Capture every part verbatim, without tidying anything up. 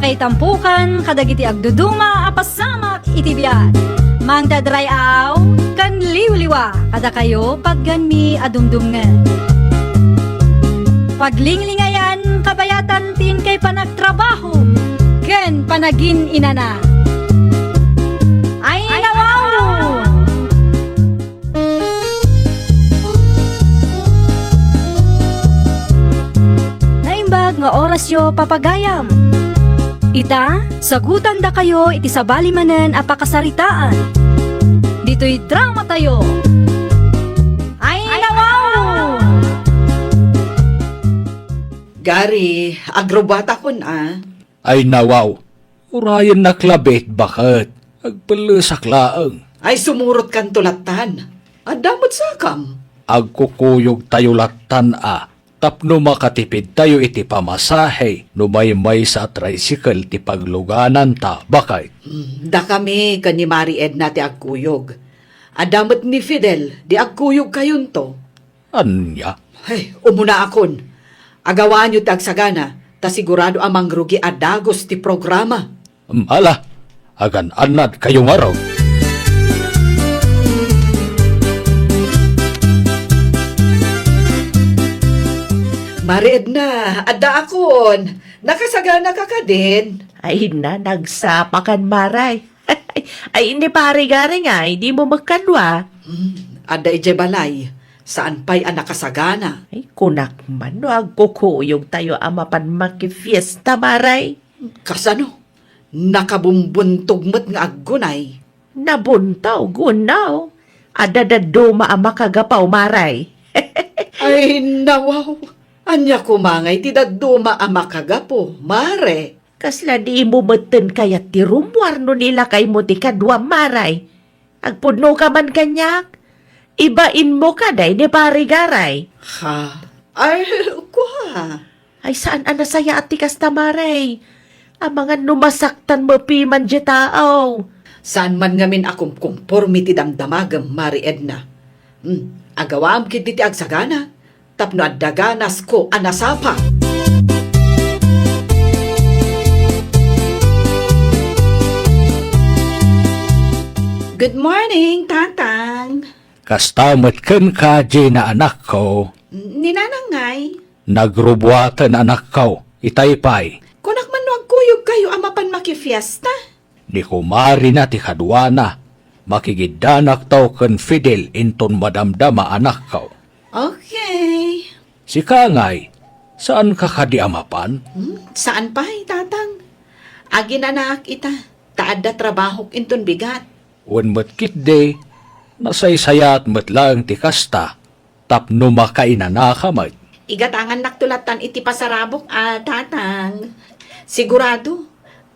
Ay tampukan kadagiti agduduma a pasamak iti biag. Mangted ray-aw ken liwliwa kadakayo patgenmi a dumdumngen. Paglinglingayan kabayatan ti inkay panagtrabaho ken panagin-inana. Ay, nawaw! Naimbag nga orasyo, papagayam. Ita, sagutandakayo iti sabali manen a pakasaritaan. Ditoy dramatayo. Ay, nawaw! Gary, agrubbuatakon a. Ay, nawaw. Urayennak labi, baket. Agpellesak laeng. Ay, sumurotkanto lattan. Adda met sakam. Agkukuyogtayo lattan a tapno makatipidtayo iti pamasahe no maymaysa a tricycle ti paglugananta, baket. Hmm, dakami ken ni Mari Edna ti agkuyog. Adda met ni Fidel, di agkuyogkayonto. Ania? Ay, umunaakon. Agawaanyo ti agsagana, ta sigurado a mangrugi a dagus ti programa. Ala, agan-annadkayo ngarud. Mari Edna, addaakon. Nakasaganaka kadin? Ay, na, nagsapakan, Maray. Ay, ni Pari Gary ngay, dimo met kadua? Hmm, adda idiay balay. Saan pay a nakasagana. Ay, kunak man no agkukuyogtayo a mapan makifiesta, Maray. Kasano? Nakabumbuntog met nga aggunay. Nabuntog, unaw. Adda dadduma a makagapaw, Maray. Ay, nawaw. Ania koma ngay ti dadduma a makagapu, Mare? Kasla dimo metten kayat ti rummuar no ni lakaymo ti kaduam, Maray? Agpudnoka man kaniak? Ibainmo kadi ni Pari Garay? Ha? Ay, kua. Ay, saan a nasayaat ti kasta, Maray. Amangan no masaktan met piman diay tao. Saan man ngamin a kumkumpormi ti damdamagem, Mari Edna. Hmm, agawaam ketdi ti agsagana. Tapno adda ganasko a nasapa. Good morning, Tatang. Kasta met kenka, Gina, anakko. Ni Nanang ngay? Nagrubuaten, anakko. Itay pay. Kunak man no agkuyogkayo a mapan makifiesta? Ni kumarina ti kaduana, makigiddanakto ken Fidel inton madamdama, anakko. Okay. Sika ngay, saanka kadi a mapan? Hmm, saan pay, Tatang. Aginanaak ita, ta adda trabahok inton bigat. Wen met ketdi, nasaysayaat met laeng ti kasta, tapno makainanaka met. Igatangannakto lattan iti pasarabok a, Tatang. Sigurado,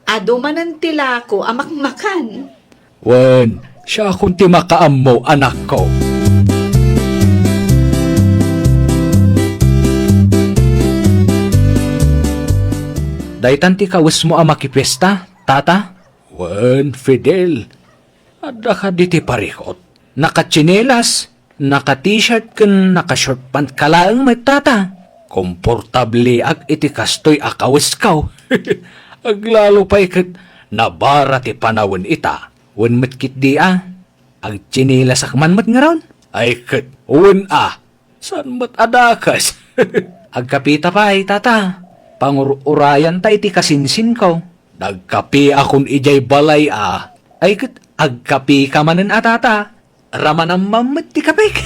adu manen ti lako a makmakan. Wen, siakon ti makaammo, anakko. Daytan ti kawesmo a makipiesta, Tata? Wen, Fidel. Adda kadi ti parikut? Nakatsinelas, naka-t-shirt ken naka-short pant ka laeng met, Tata. Komportabliak iti kastoy a kawesko. Aglalo pay ket nabara ti panawen ita. Wen met ketdi a, agtsinilasak man met ngarud. Ay ket, wen a, saan met a dakes? Agkapita pay, Tata. Pangur-urayanta iti kasinsinko. Nagkapiakon idiay balay a. Ay ket, agkapika manen a, Tata. Ramanam man met ti kapik.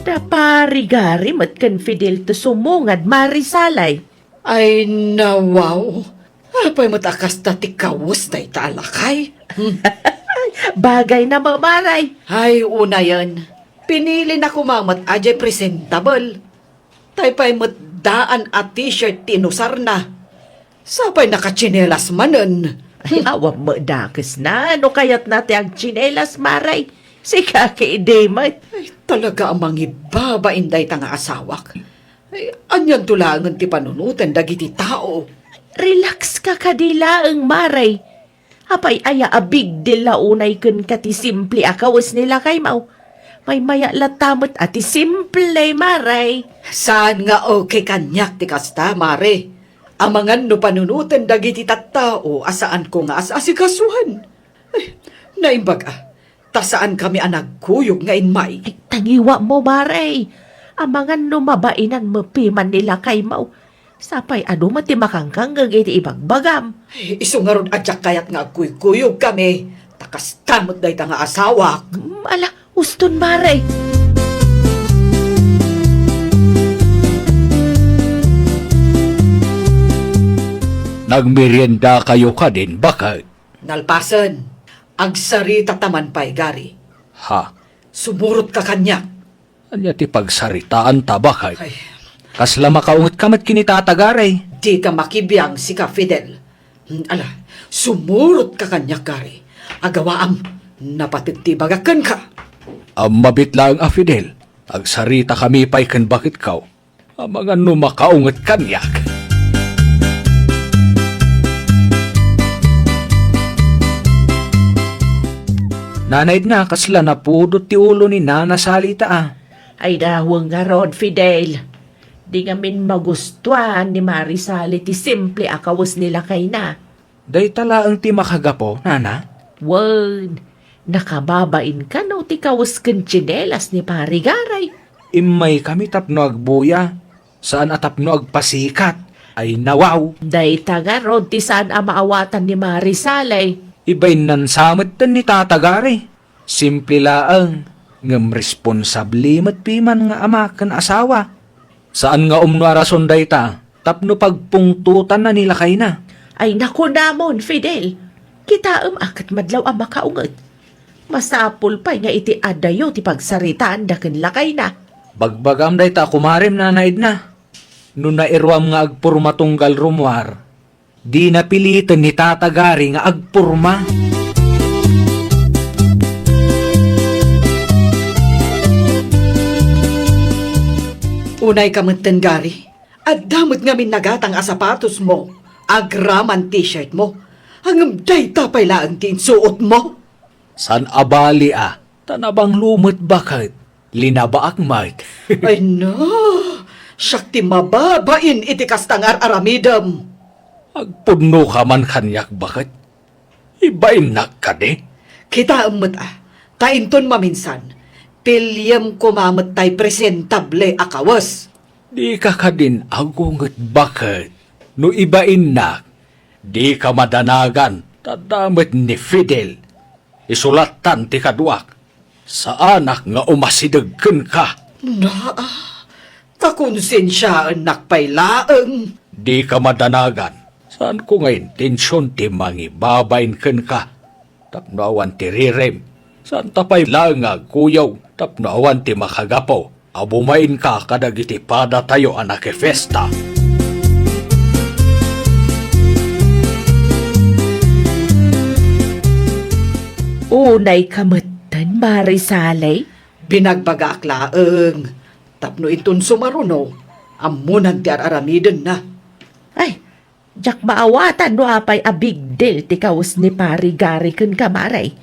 Da parigari met ken Fidel ti sumungad, Marisalay. Ay, nawaw. Apay met a kasta ti kawes dayta a lakay? Bagayna, Mamaray. Ay, unayen. Pinilina koma met a diay presentable. Tay pay met daan a t-shirt ti inusarna. Sapay nakatsinelas manen. Ay, awan met dakesna no kayatna ti agtsinelas, Maray. Sika ketdi met. Ay, talaga a mangibabain dayta nga asawak. Ay, anianto laengen ti panunoten dagiti tao? Relax ka kadi laeng, Maray. Apay aya a big deal la unay kenka ti simple a kawes ni lakaymo? Maymaya latta met a ti simple, Mare. Saan nga okay kaniak ti kasta, Mare? Amangan no panunoten dagiti tattao a saanko nga as-asikasuan. Ay, naimbag a, ta saankami a nagkuyog nga immay. Ay, tangiwammo, Mare. Amangan no mabainan met piman ni lakaymo. Sapay adu met ti makangkangngeg iti ibagbagam. Ay, isu ngarud a diak kayat nga agkuykuyogkami, ta kasta met dayta nga asawak. Hmm, ala, uston, Mare. Nagmeriendakayo kadin, baket? Nalpasen, agsarita ta man pay, Gary. Ha? Sumurotka kaniak. Ania ti pagsaritaanta, baket? Ay. Kasla makaungetka met ken ni Tata Gary. Dika makibiang, sika, Fidel. Hmm, ala, sumurotka kaniak, Gary. Agawaam, napated ti ibagak kenka. Ammabit laeng a, Fidel, agsaritakami pay ken baketko. Amangan no makaunget kaniak. Nana Edna, kasla napudot ti ulo ni Nana Salita a. Ay, daweng ngarud, Fidel. Di ngamin magustuan ni Mare Sale ti simple a kawes ni lakayna. Dayta laeng ti makagapu, Nana? Wen, nakababain kano ti kawes ken tsinelas ni Pare Gary. Immaykami tapno agbuya, saan a tapno agpasikat. Ay, nawaw! Dayta ngarud ti saan a maawatan ni Mare Sale. Ibainnan sa metten ni Tata Gary. Simple laeng, ngem responsable met piman nga ama ken asawa. Saan nga umno a rason dayta tapno pagpungtotanna ni lakayna. Ay, nakunamon, Fidel. Kitaem a ket madlaw a makaunget. Masapul pay nga iti adayo ti pagsaritaanda ken lakayna. Bagbagam dayta a kumarem, Nana Edna. No nairuam nga agpurma tunggal rummuar, dina piliten ni Tata Gary nga agpurma. Unayka metten, Gary. Adda met ngamin nagatang a sapatosmo, agraman t-shirtmo. Ngem dayta pay laeng ti insuotmo. Saan a bali a, ta nabanglo met, baket. Linabaak met. Ay na, siak ti mababain iti kasta nga ar-aramidem. Agpudnoka man kaniak, baket. Ibainnak kadi? Kitaem met a, ta inton maminsan, piliem koma met tay presentable a kawes. Dika kadin agunget, baket. No ibainnak, dika madanagan, ta adda met ni Fidel. Isu lattan ti kaduak. Saanak nga umasideg kenka. Naa, ta konsensiaennak pay laeng. Dika madanagan. Saanko nga intension ti mangibabain kenka tapno awan ti rirem. Saanta pay laeng nga agkuyog tapno awan ti makagapu a bumainka kadagiti padatayo a nakifiesta. Unayka metten, Mare Sale? Binagbagaak laeng tapno inton sumaruno, ammonan ti ar-aramidenna. Ay, diak maawatan no apay a big deal ti kawes ni Pare Gary kenka, Mare.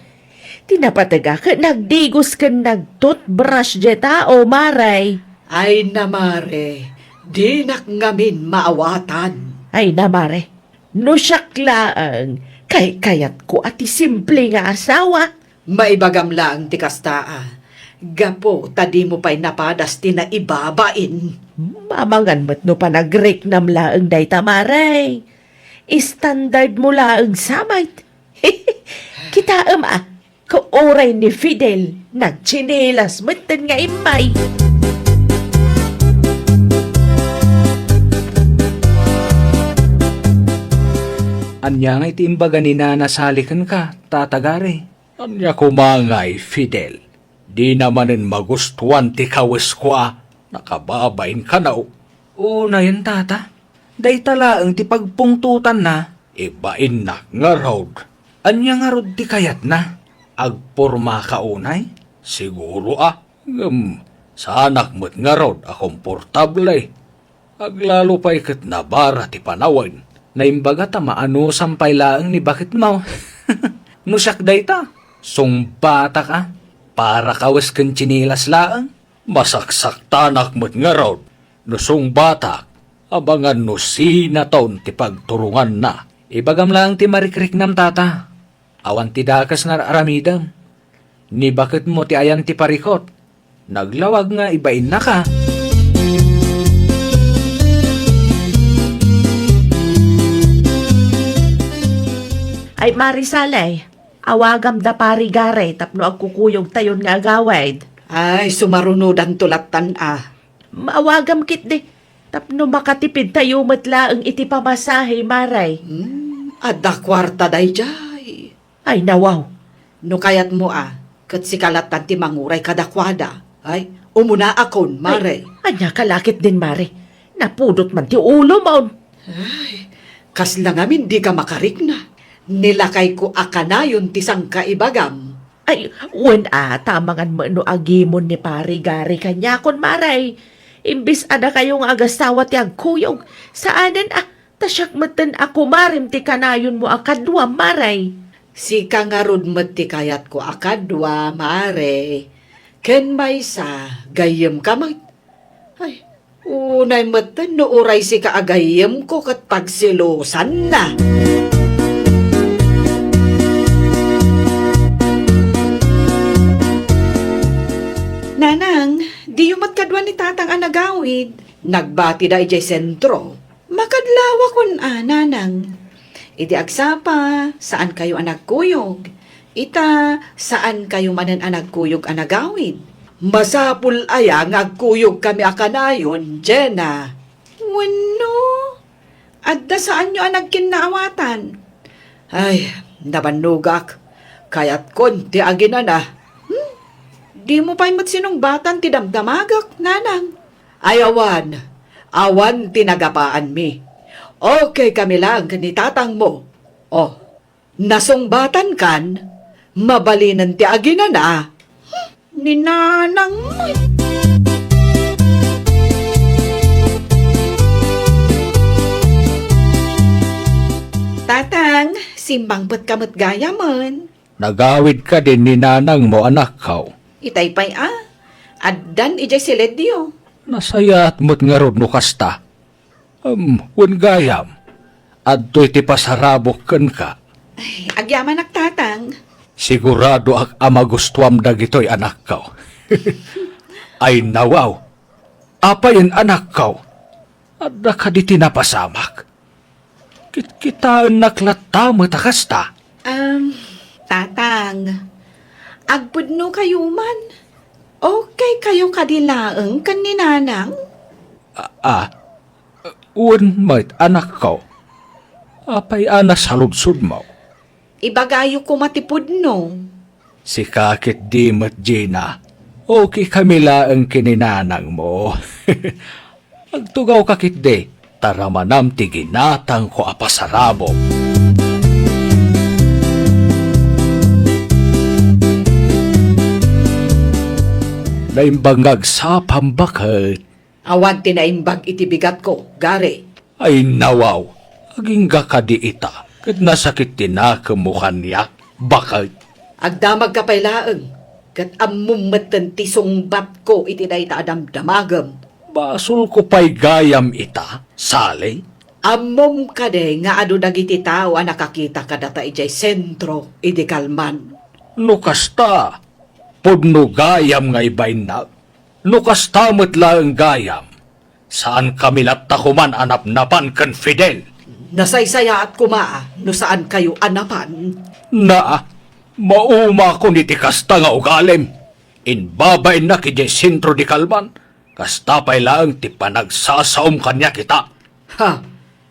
Ti napatega ket nagdigos ken nagtoothbrush diay tao, Mare. Ay na, Mare, dinak ngamin maawatan. Ay na, Mare, no siak laeng, kaykayatko a ti simple nga asawa. Maibagam laeng ti kasta a, gapu ta dimo pay napadas ti naibabain. Amangan met no panagriknam laeng dayta, Mare. Standardmo laeng sa met. Kitaem a, ket uray ni Fidel, nagtsinelas metten nga immay. Ania ngay ti imbaga ni Nana Sale kenka, Tata Gary? Ania koma ngay, Fidel? Dina manen magustuan ti kawesko a nakababain kano? Unayen, Tata. Dayta laeng ti pagpungtotanna. Ibainnak ngarud. Ania ngarud ti kayatna? Agpormaka unay? Siguro a. Ngem, saanak met ngarud a komportable. Aglalo pay ket nabara ti panawen. Naimbaga ta maanusam pay laeng ni baketmo. No siak dayta, sungbatak a. Para kawes ken tsinelas laeng? Masaksaktanak met ngarud no sungbatak, abangan no sinaton ti pagturonganna. Ibagam laeng ti marikriknam, tata. Awan ti dakes nga aramidem. Ni baketmo ti ayan ti parikut. Naglawag nga ibainnaka. Ay, Mari Salay, awagam da Pari Gary tapno agkukuyogtayon nga agawid. Ay, sumarunodanto lattan a. Maawagam ketdi tapno makatipidtayo met laeng iti pamasahe, Mari. Hmm, adda kuarta daydiay. Ay, nawaw. No kayatmo a, ket sika lattan ti manguray kadakuada. Ay, umunaakon, Mari. Ay, ania ka la ketdin, Mari? Napudot man ti ulomon. Ay, kasla ngamin dika makarikna. Nilakayko a kanayon ti sangkaibagam. Ay, wen a, ta amangan met no agimon ni Pari Gary kaniakon, Mari. Imbes a dakayo nga agasawa ti agkuyog, saanen a, ta siak metten a kumarem ti kanayonmo a kadua, Mari. Sika ngarud met ti kayatko a kadua, Mari. Ken maysa, gayyemka met. Ay, unay metten no uray sika a gayyemko ket pagselosanna. Nanang, diyo met kadua ni Tatang a nagawid. Nagbatida idiay sentro. Makadlawakon a, Nanang. Idi agsapa, saankayo a nagkuyog. Ita, saankayo manen a nagkuyog a nagawid. Masapul aya nga agkuyogkami a kanayon, Jenna? Wenno, adda saanyo a nagkinnaawatan? Ay, nabannogak. Kayatkon ti aginana. Hmm? Dimo pay met sinungbatan ti damdamagek, Nanang. Ay, awan. Awan ti nagapaanmi. Okay kami laeng ken ni tatangmo. Oh, nasungbatankan? Mabalinen ti aginana. Hmm, ni Nanang met. Tatang, simmangpetka met gayamen. Nagawid kadi ni nanangmo, anakko? Itay pay a, addan idiay siledyo. Nasayaat met ngarud no kasta. Em, wen gayam, adtoy ti pasarabok kenka. Ay, agyamanak, Tatang. Siguradoak a magustuam dagitoy, anakko. Ay, nawaw. Apayen, anakko? Adda kadi ti napasamak? Kitkitaennak latta met a kasta. Um, Tatang, agpudno kayo man. Okay kayo kadi laeng ken ni Nanang? A, a, wen met, anakko. Apay a nasaludsodmo? Ibagayo koma ti pudno. Sika ketdi met, Gina. Okay kami laeng ken ni nanangmo. Agtugawka ketdi, ta ramanam ti ginatangko a pasarabok. Naimbag nga agsapam, baket. Awan ti naimbag iti bigatko, Gary. Ay, nawaw, agingga kadi ita, ket nasakit ti nakemmo kaniak, baket. Agdamagka pay laeng, ket ammom metten ti sungbatko iti dayta a damdamagem. Basolko pay gayam ita, Sally? Ammom kadi nga adu dagiti tao a nakakita kadata idiay sentro idi kalman? No kasta, pudno gayam nga ibainnak. No kasta met laeng gayam, saankami latta koman a napnapan ken Fidel. Nasaysayaat koma no saankayo a napan. Naa, maumakon iti kasta nga ugalim. Imbabainnak idiay sentro di kalman, kasta pay laeng ti panagsasaom kaniak ita. Ha?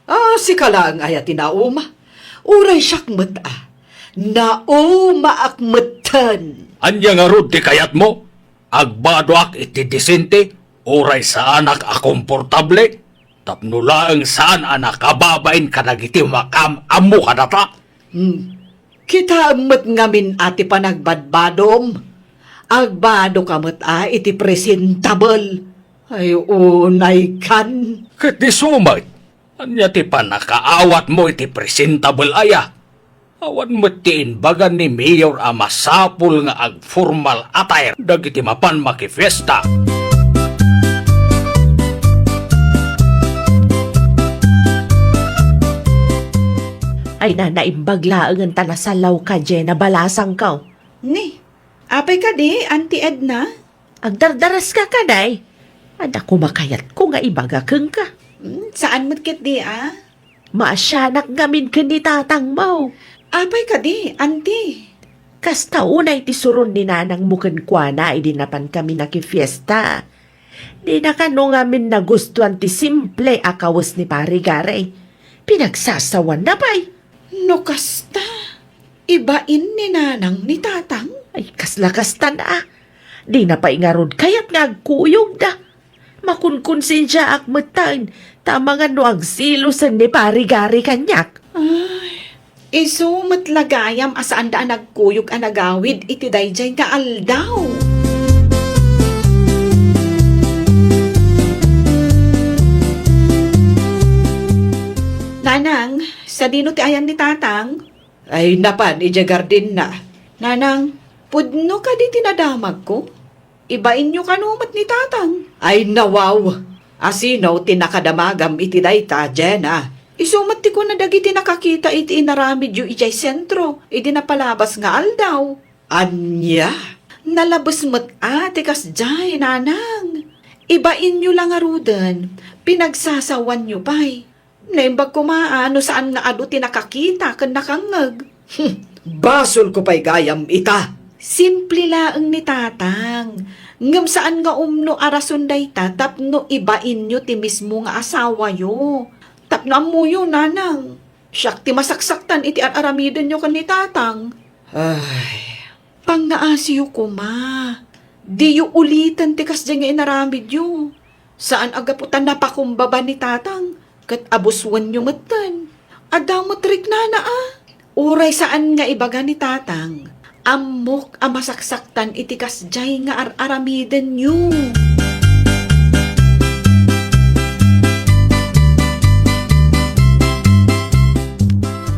Ah, sika laeng aya ti nauma? Uray siak met a, naumaak metten. Ania ngarud ti kayatmo? Agbadoak iti disente, uray saanak a komportable, tapno laeng saan a nakababain kadagiti makaam-ammo kadata? Hmm. Kitaem met ngamin a ti panagbadbadom. Agbadoka met a iti presentable. Ay, unaykan. Ket isu met, ania ti pannakaawatmo iti presentable aya? Awan met ti imbaga ni Mayor a masapul nga ag-formal attire dagiti mapan makifiesta. Ay na, naimbag laengen ta nasallawka, Jenna, balasangko. Ni, apay kadi, Auntie Edna? Agdardaraska kadi? Adda koma kayatko nga ibaga kenka. Hmm, saan met ketdi a? Maasianak ngamin ken ni tatangmo. Apay kadi, Auntie? Kasta unay ti suron ni nanangmo kenkuana idi napankami nakifiesta. Dina kano ngamin nagustuan ti simple a kawes ni Pari Gary. Pinagsasawanna pay. No kasta, ibain ni nanang ni tatang? Ay, kasla kastan a. Dina pay ngarud kayat nga agkuyogda. Makunkonsensiaak metten, ta amangan no agselosen ni Pari Gary kaniak. Ay, isu met la gayam a saanda a nagkuyog a nagawid iti daydiay nga aldaw. Nanang, sadino ti ayan ni tatang? Ay, napan idiay gardenna. Nanang, pudno kadi ti nadamagko? Ibainyo kano met ni tatang. Ay, nawaw! Asino ti nakadamagam iti dayta, Jenna? Isu met ti kuna dagiti nakakita iti inaramidyo idiay sentro idi napalabas nga aldaw. Ania? Nalabes met a ti kasdiay, nanang. Ibainyo la ngaruden, pinagsasawanyo pay. Naimbag koma a no saan nga adu ti nakakita ken nakangngeg. Hmm, basolko pay gayam ita. Simple laeng ni tatang. Ngem saan nga umno a rason dayta tapno ibainyo ti mismo nga asawayo. Tapno ammoyo, nanang. Siak ti masaksaktan iti ar-aramidenyo ken ni tatang. Ay, Pangngaasiyo koma. Diyo uliten ti kasdiay nga inaramidyo. Saan a gapu ta napakumbaba ni tatang, ket abusuenyo metten. Adda met riknana a. Uray saan nga ibaga ni tatang, ammok a masaksaktan iti kasdiay nga ar-aramidenyo.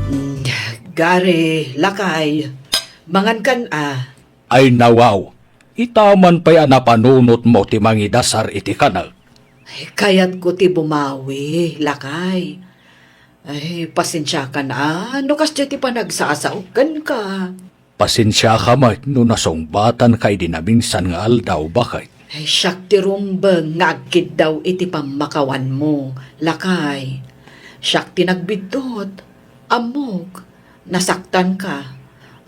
Mm, Gary, lakay, mangankan a. Ay, nawaw, ita man pay a napanunotmo ti mangidasar iti kanek. Ay, kayatko ti bumawi, lakay. Ay, pasensiakan a, no kasdiay ti panagsasaok kenka. Pasensiaka met no nasungbatanka idi naminsan nga aldaw, baket. Ay, siak ti rumbeng nga agkiddaw iti pammakawanmo, lakay. Siak ti nagbiddut, ammok, nasaktanka.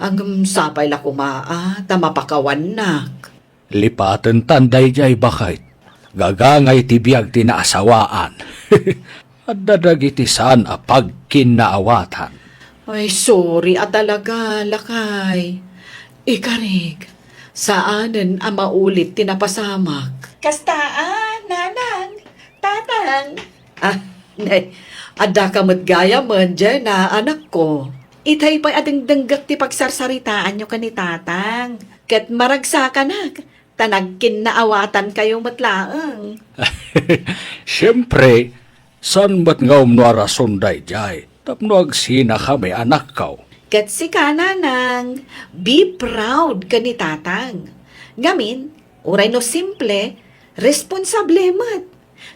Ngem sapay la koma a ta mapakawannak. Lipatentan daydiay, baket. Gagangay ti biag ti naasawaan. Adda dagiti saan a pagkinnaawatan. Ay, sorry a talaga, lakay. Ikarik, saanen a maulit ti napasamak. Kasta a, nanang, tatang. Ah, ne, addaka met gayamen, Jenna, anakko. Itay pay a dengdenggek ti pagsarsaritaanyo ken ni tatang. Ket maragsakanak, ta nagkinnaawatankayo met laeng. Siempre, saan met nga umno a rason daydiay tapno agsinakami, anakko. Ket sika, nanang, be proud ken ni tatang. Ngamin, uray no simple, responsable met.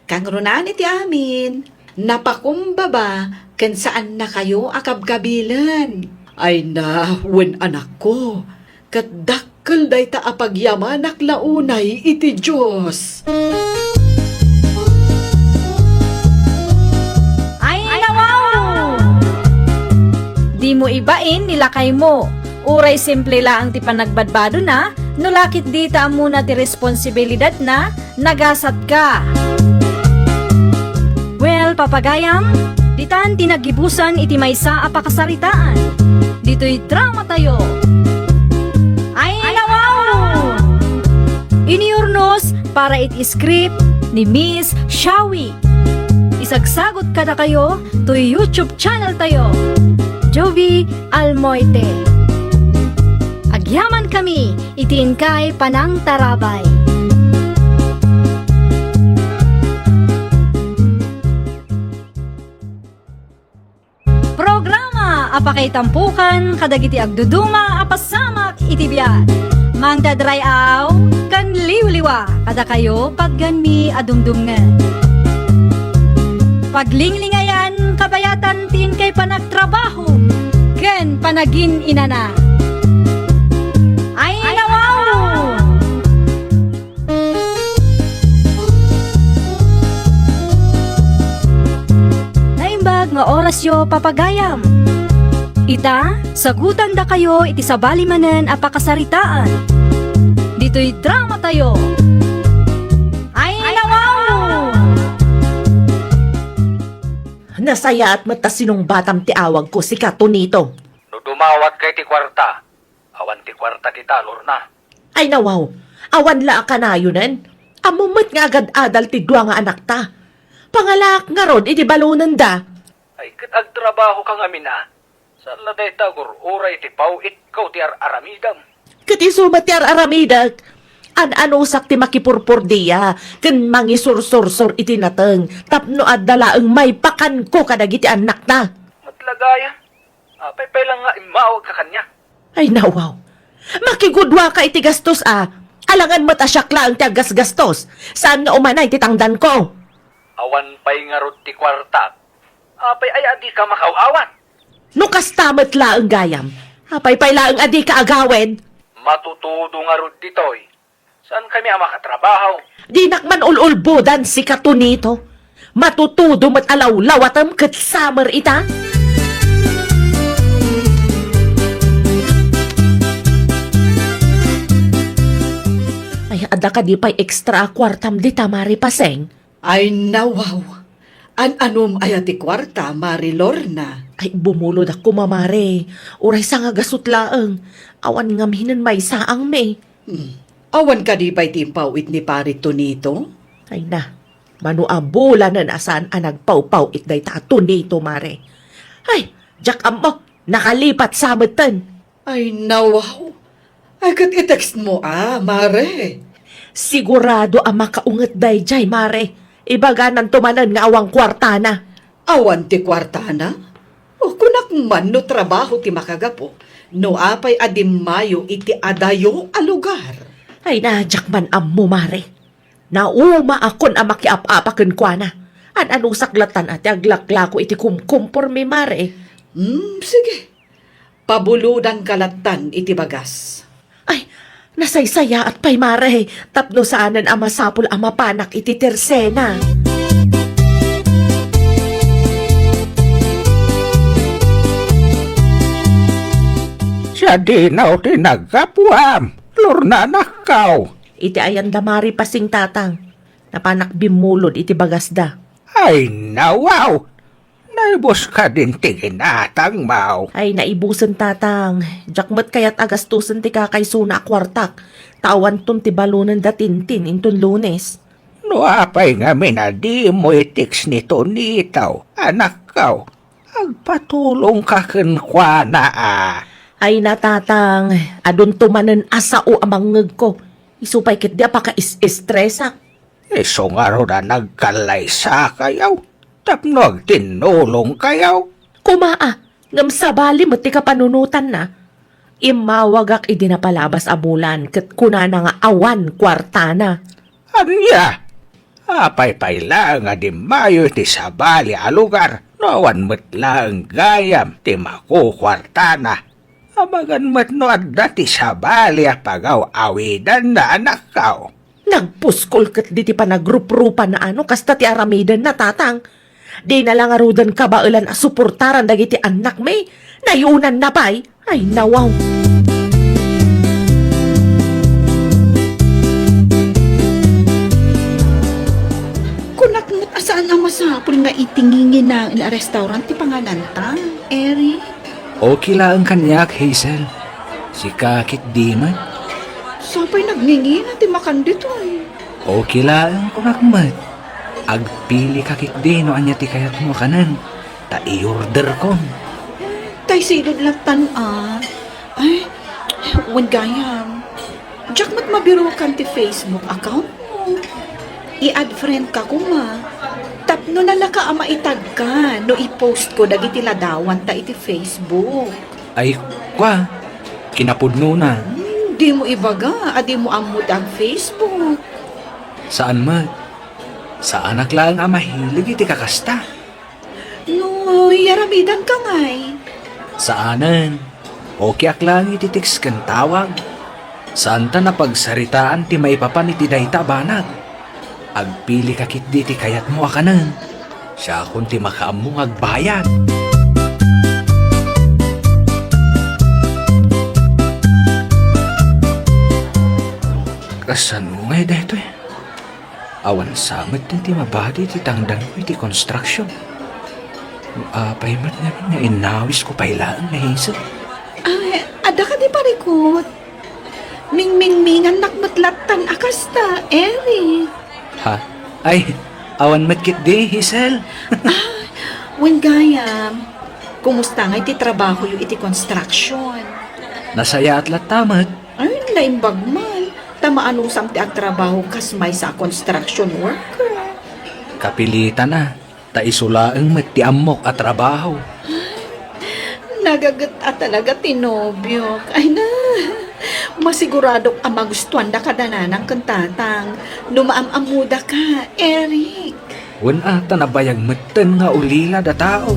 Kangrunaan iti amin, napakumbaba ken saannakayo a kabkabilen. Ay na, wen anakko, ket dakkel dayta a pagyamanak la unay iti Dios. Ay, nawaw! Dimo ibain ni lakaymo. Uray simple laeng ti panagbadbadona, no la ketdi ta ammona ti responsibilidatna, nagasatka. Well, papagayam, ditan ti naggibusan iti maysa a pakasaritaan. Ditoy dramatayo. Ay, nawaw! Inurnos para iti script ni Miss Shawi. Isagsagot kadakayo toy YouTube channel tayo, Jovie Almoite. Agyamankami iti inkay panangtarabay. Programa a Pakaitampokan kadagiti agduduma a pasamak iti biag. Mangted ray-aw ken liwliwa kadakayo patganmi a dumdumngen. Paglinglingayan kabayatan ti inkay panagtrabaho ken panagin-inana. Ay, nawaw! Naimbag nga orasyo, papagayam. Ita, sagutandakayo iti sabali manen a pakasaritaan. Ditoy dramatayo. Ay, nawaw! Nasayaat met ta sinungbatam ti awagko, sika, Tonito. No dumawatka iti kuarta, awan ti kuarta kita, Lorna. Ay, nawaw, awan la a kanayonen. Ammom met nga agad-adal ti dua nga anakta. Pangalaak ngarud iti balonenda. Ay, ket agtrabahoka ngamin a. Saan la dayta agur-uray iti paw-itko ti ar-aramidam? Ket isu met ti ar-aramidek. An-anusak ti makipurpordia ken mangisursursor iti nateng tapno adda laeng maipakanko kadagiti annakna. Met la gayam, apay pay la nga immawagka kaniak? Ay, nawaw. Makigudua ka iti gastos a. Alangan met a siak laeng ti aggasgastos. Saan nga umanay ti tangdanko. Awan pay ngarud ti kuartak. Apay aya a dika makaaw-awan? No kasta met laeng gayam, apay pay laeng a dika agawid? Matutudo ngarud ditoy. Saankami a makatrabaho? Dinak man ul-ulbodan, sika, Tonito. Matutudo met a lawlawatem ket samer ita. Ay, adda kadi pay extra a kuartam dita, Mari Paseng? Ay, nawaw. An-anom aya ti kuarta, Mari Lorna? Ay, bumulodak koma, Mare. Uray sangagasut laeng. Awan ngaminen maysaangmi. Hmm. Awan kadi pay ti impaw-it ni Pari Tonito? Ay na, mano a bulanen a saan a nagpawpaw-it dayta a Tonito, Mare. Ay, diak ammo, nakalipat sa metten. Ay, nawaw. Ay, ket i-textmo a, Mare. Sigurado a makaunget daydiay, Mare. Ibagananto manen nga awan kuartana. Awan ti kuartana? O, kunak man no trabaho ti makagapu, no apay a dimmayo iti adayo a lugar. Ay, na, diak man ammo, Mare. Naumaakon a makiap-apa kenkuana. An-anusak lattan a ti aglaklako iti kumkumpormi, Mare. Hmm, sige. Pabulodanka lattan iti bagas. Ay, nasaysayaat pay, Mare, tapno saanen a masapul a mapanak iti tersena. Siadinaw ti naggapuam, Lorna, anakko. Iti ayan da Mari Pasing, Tatang. Napanak bimmulod iti bagasda. Ay, nawaw! Naibus kadin ti ginatangmo? Ay, naibusen, Tatang. Diak met kayat a gastosen ti kakaysona a kuartak, ta awanton ti balonen da Tintin inton Lunes. No apay ngamin a dimo i-text ni Tonito, anakko, agpatulongka kenkuana a. Ay na, Tatang, adunto manen a sao a mangngegko. Isu pay ketdi a pakaes-estresak. Isu ngarud a nagkallaysakayo tapno agtinnulongkayo. Koma a, ngem sabali met ti kapanunotanna. Immawagak idi napalabas a bulan ket kunana nga awan kuartana. Ania? Apay pay laeng a dimmayo iti sabali a lugar no awan met laeng gayam ti makukuartana? Amangan met no adda ti sabali a pagaw-awidanna, anakko. Nagpuskol ketdi ti panagruprupana a no kasta ti aramidenna, Tatang. Dina la ngaruden kabaelan a suportaran dagiti annakmi. Nayunanna pay. Ay, nawaw. Kunak met a saan a masapul nga iti nginginaen a restaurant ti pangananta, Eric? Okay laeng kaniak, Hazel. Sika ketdi met? Sapay nagngingina ti makan ditoy. Okay laeng, kunak met. Agpilika ketdi no ania ti kayatmo a kanen, ta i-orderkon. Tay silud lattan a. Ay, wen gayam. Diak met mabirukan ti Facebook account mo. I-add friend ka koma. Ta Tapno nalaka a maitagka no i-post ko dagiti ladawanta iti Facebook. Ay, kua, kinapudnona. Hmm, dimo ibaga a dimo ammo ti ag-Facebook. Saan met. Saanak laeng a mahilig iti kakasta. No, yaramidanka ngay. Saanen. Okeak laeng iti text ken tawag. Saanta a pagsaritaan ti maipapan iti dayta a banag. Agpilika ketdi ti kayatmo a kanen. Siakon ti makaammo nga agbayag. Kasano ngay daytoy? Awan sa met ti mabati ti tangdanko iti construction. No apay met ngamin nga innawisko pay laeng ni Hazel. Ay, adda kadi parikut? Mingmingmingannak met lattan a kasta, Eric. Ha? Ay, awan met ketdi, Hazel. Ah, wen gayam, kumusta ngay ti trabahoyo iti construction? Nasayaat latta met. Ay, naimbag man. Ta maanusam ti agtrabaho kas maysa a construction worker. Kapilitan a, ta isu laeng met ti ammok a trabaho. Nagaget a talaga ti nobiok. Ay na, masiguradok a magustuanda kada nanang ken tatang no maam-ammodaka, Eric. Wen a, ta nabayag metten nga ulila da tao.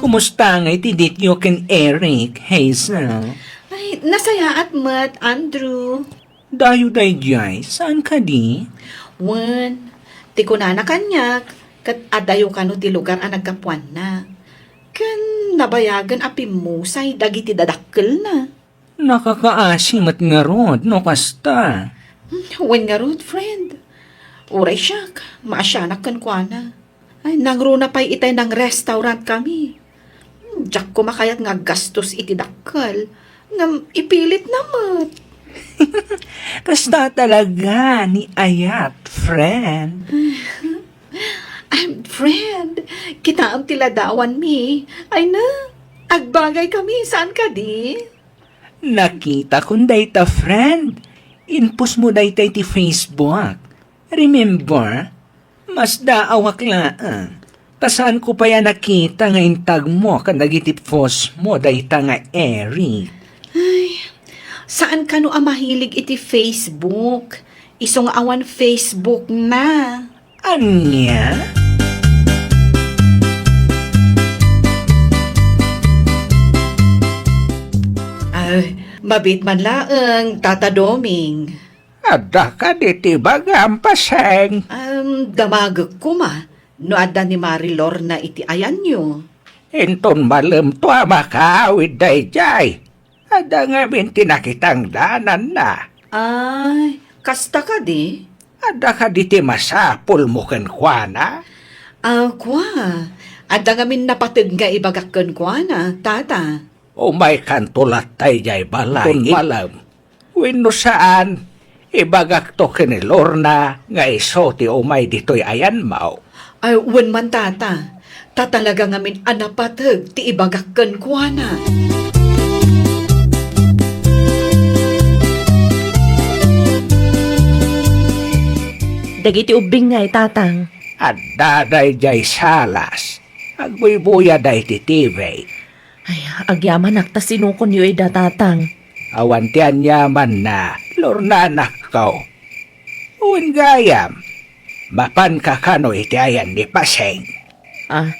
Kumusta ngay ti dateyo ken Eric, Hazel? Ay, nasayaat met, Andrew. Dayo daydiay, saan kadi? Wen, ti kunana kaniak, ket adayo kano ti lugar a naggapuanna. Ken nabayagen a pimmusay dagiti dadakkelna. Nakakaasi met ngarud no kasta. Wen ngarud, friend. Uray siak, maasianak kenkuana. Ay, nangruna pay itay nang-restaurantkami. Diak koma kayat nga aggastos iti dakkel. Ngem ipilitna met. Kasta talaga ni ayat, friend. Ay, friend, kitaem ti ladawanmi. Ay na, agbagaykami, saan kadi? Nakitakon dayta, friend. Inpostmo dayta iti Facebook. Remember? Masdaawak laeng. Ta saanko pay a nakita nga intagmo kadagiti postmo dayta nga Eric. Ay, saan kano a mahilig iti Facebook? Isu nga awan Facebook na. Ania? Ay, mabiit man laeng, Tata Doming. Adda kadi ti ibagam, Paseng? Em, damagek koma no adda ni Mari Lorna iti ayanyo. Inton malemto a makaawid daydiay, adda ngamin ti nakitangdananna. Ay, kasta kadi? Adda kadi ti masapulmo kenkuana? Ah, kua, adda ngamin napateg nga ibagak kenkuana, Tata. Umaykanto latta idiay balay. Inton malem, wenno saan, ibagakto ken ni Lorna nga isu ti umay ditoy ayanmo. Ay, wen man, Tata. Ta talaga ngamin a napateg ti ibagak kenkuana. Dagiti ubbing ngay, Tatang? Adda daydiay salas. Agbuybuyada iti T V. Ay, agyamanak ta sinukonyo ida, Tatang. Awan ti aniamanna, Lorna, anakko. Wen gayam, mapanka kano iti ayan ni Paseng? Ah,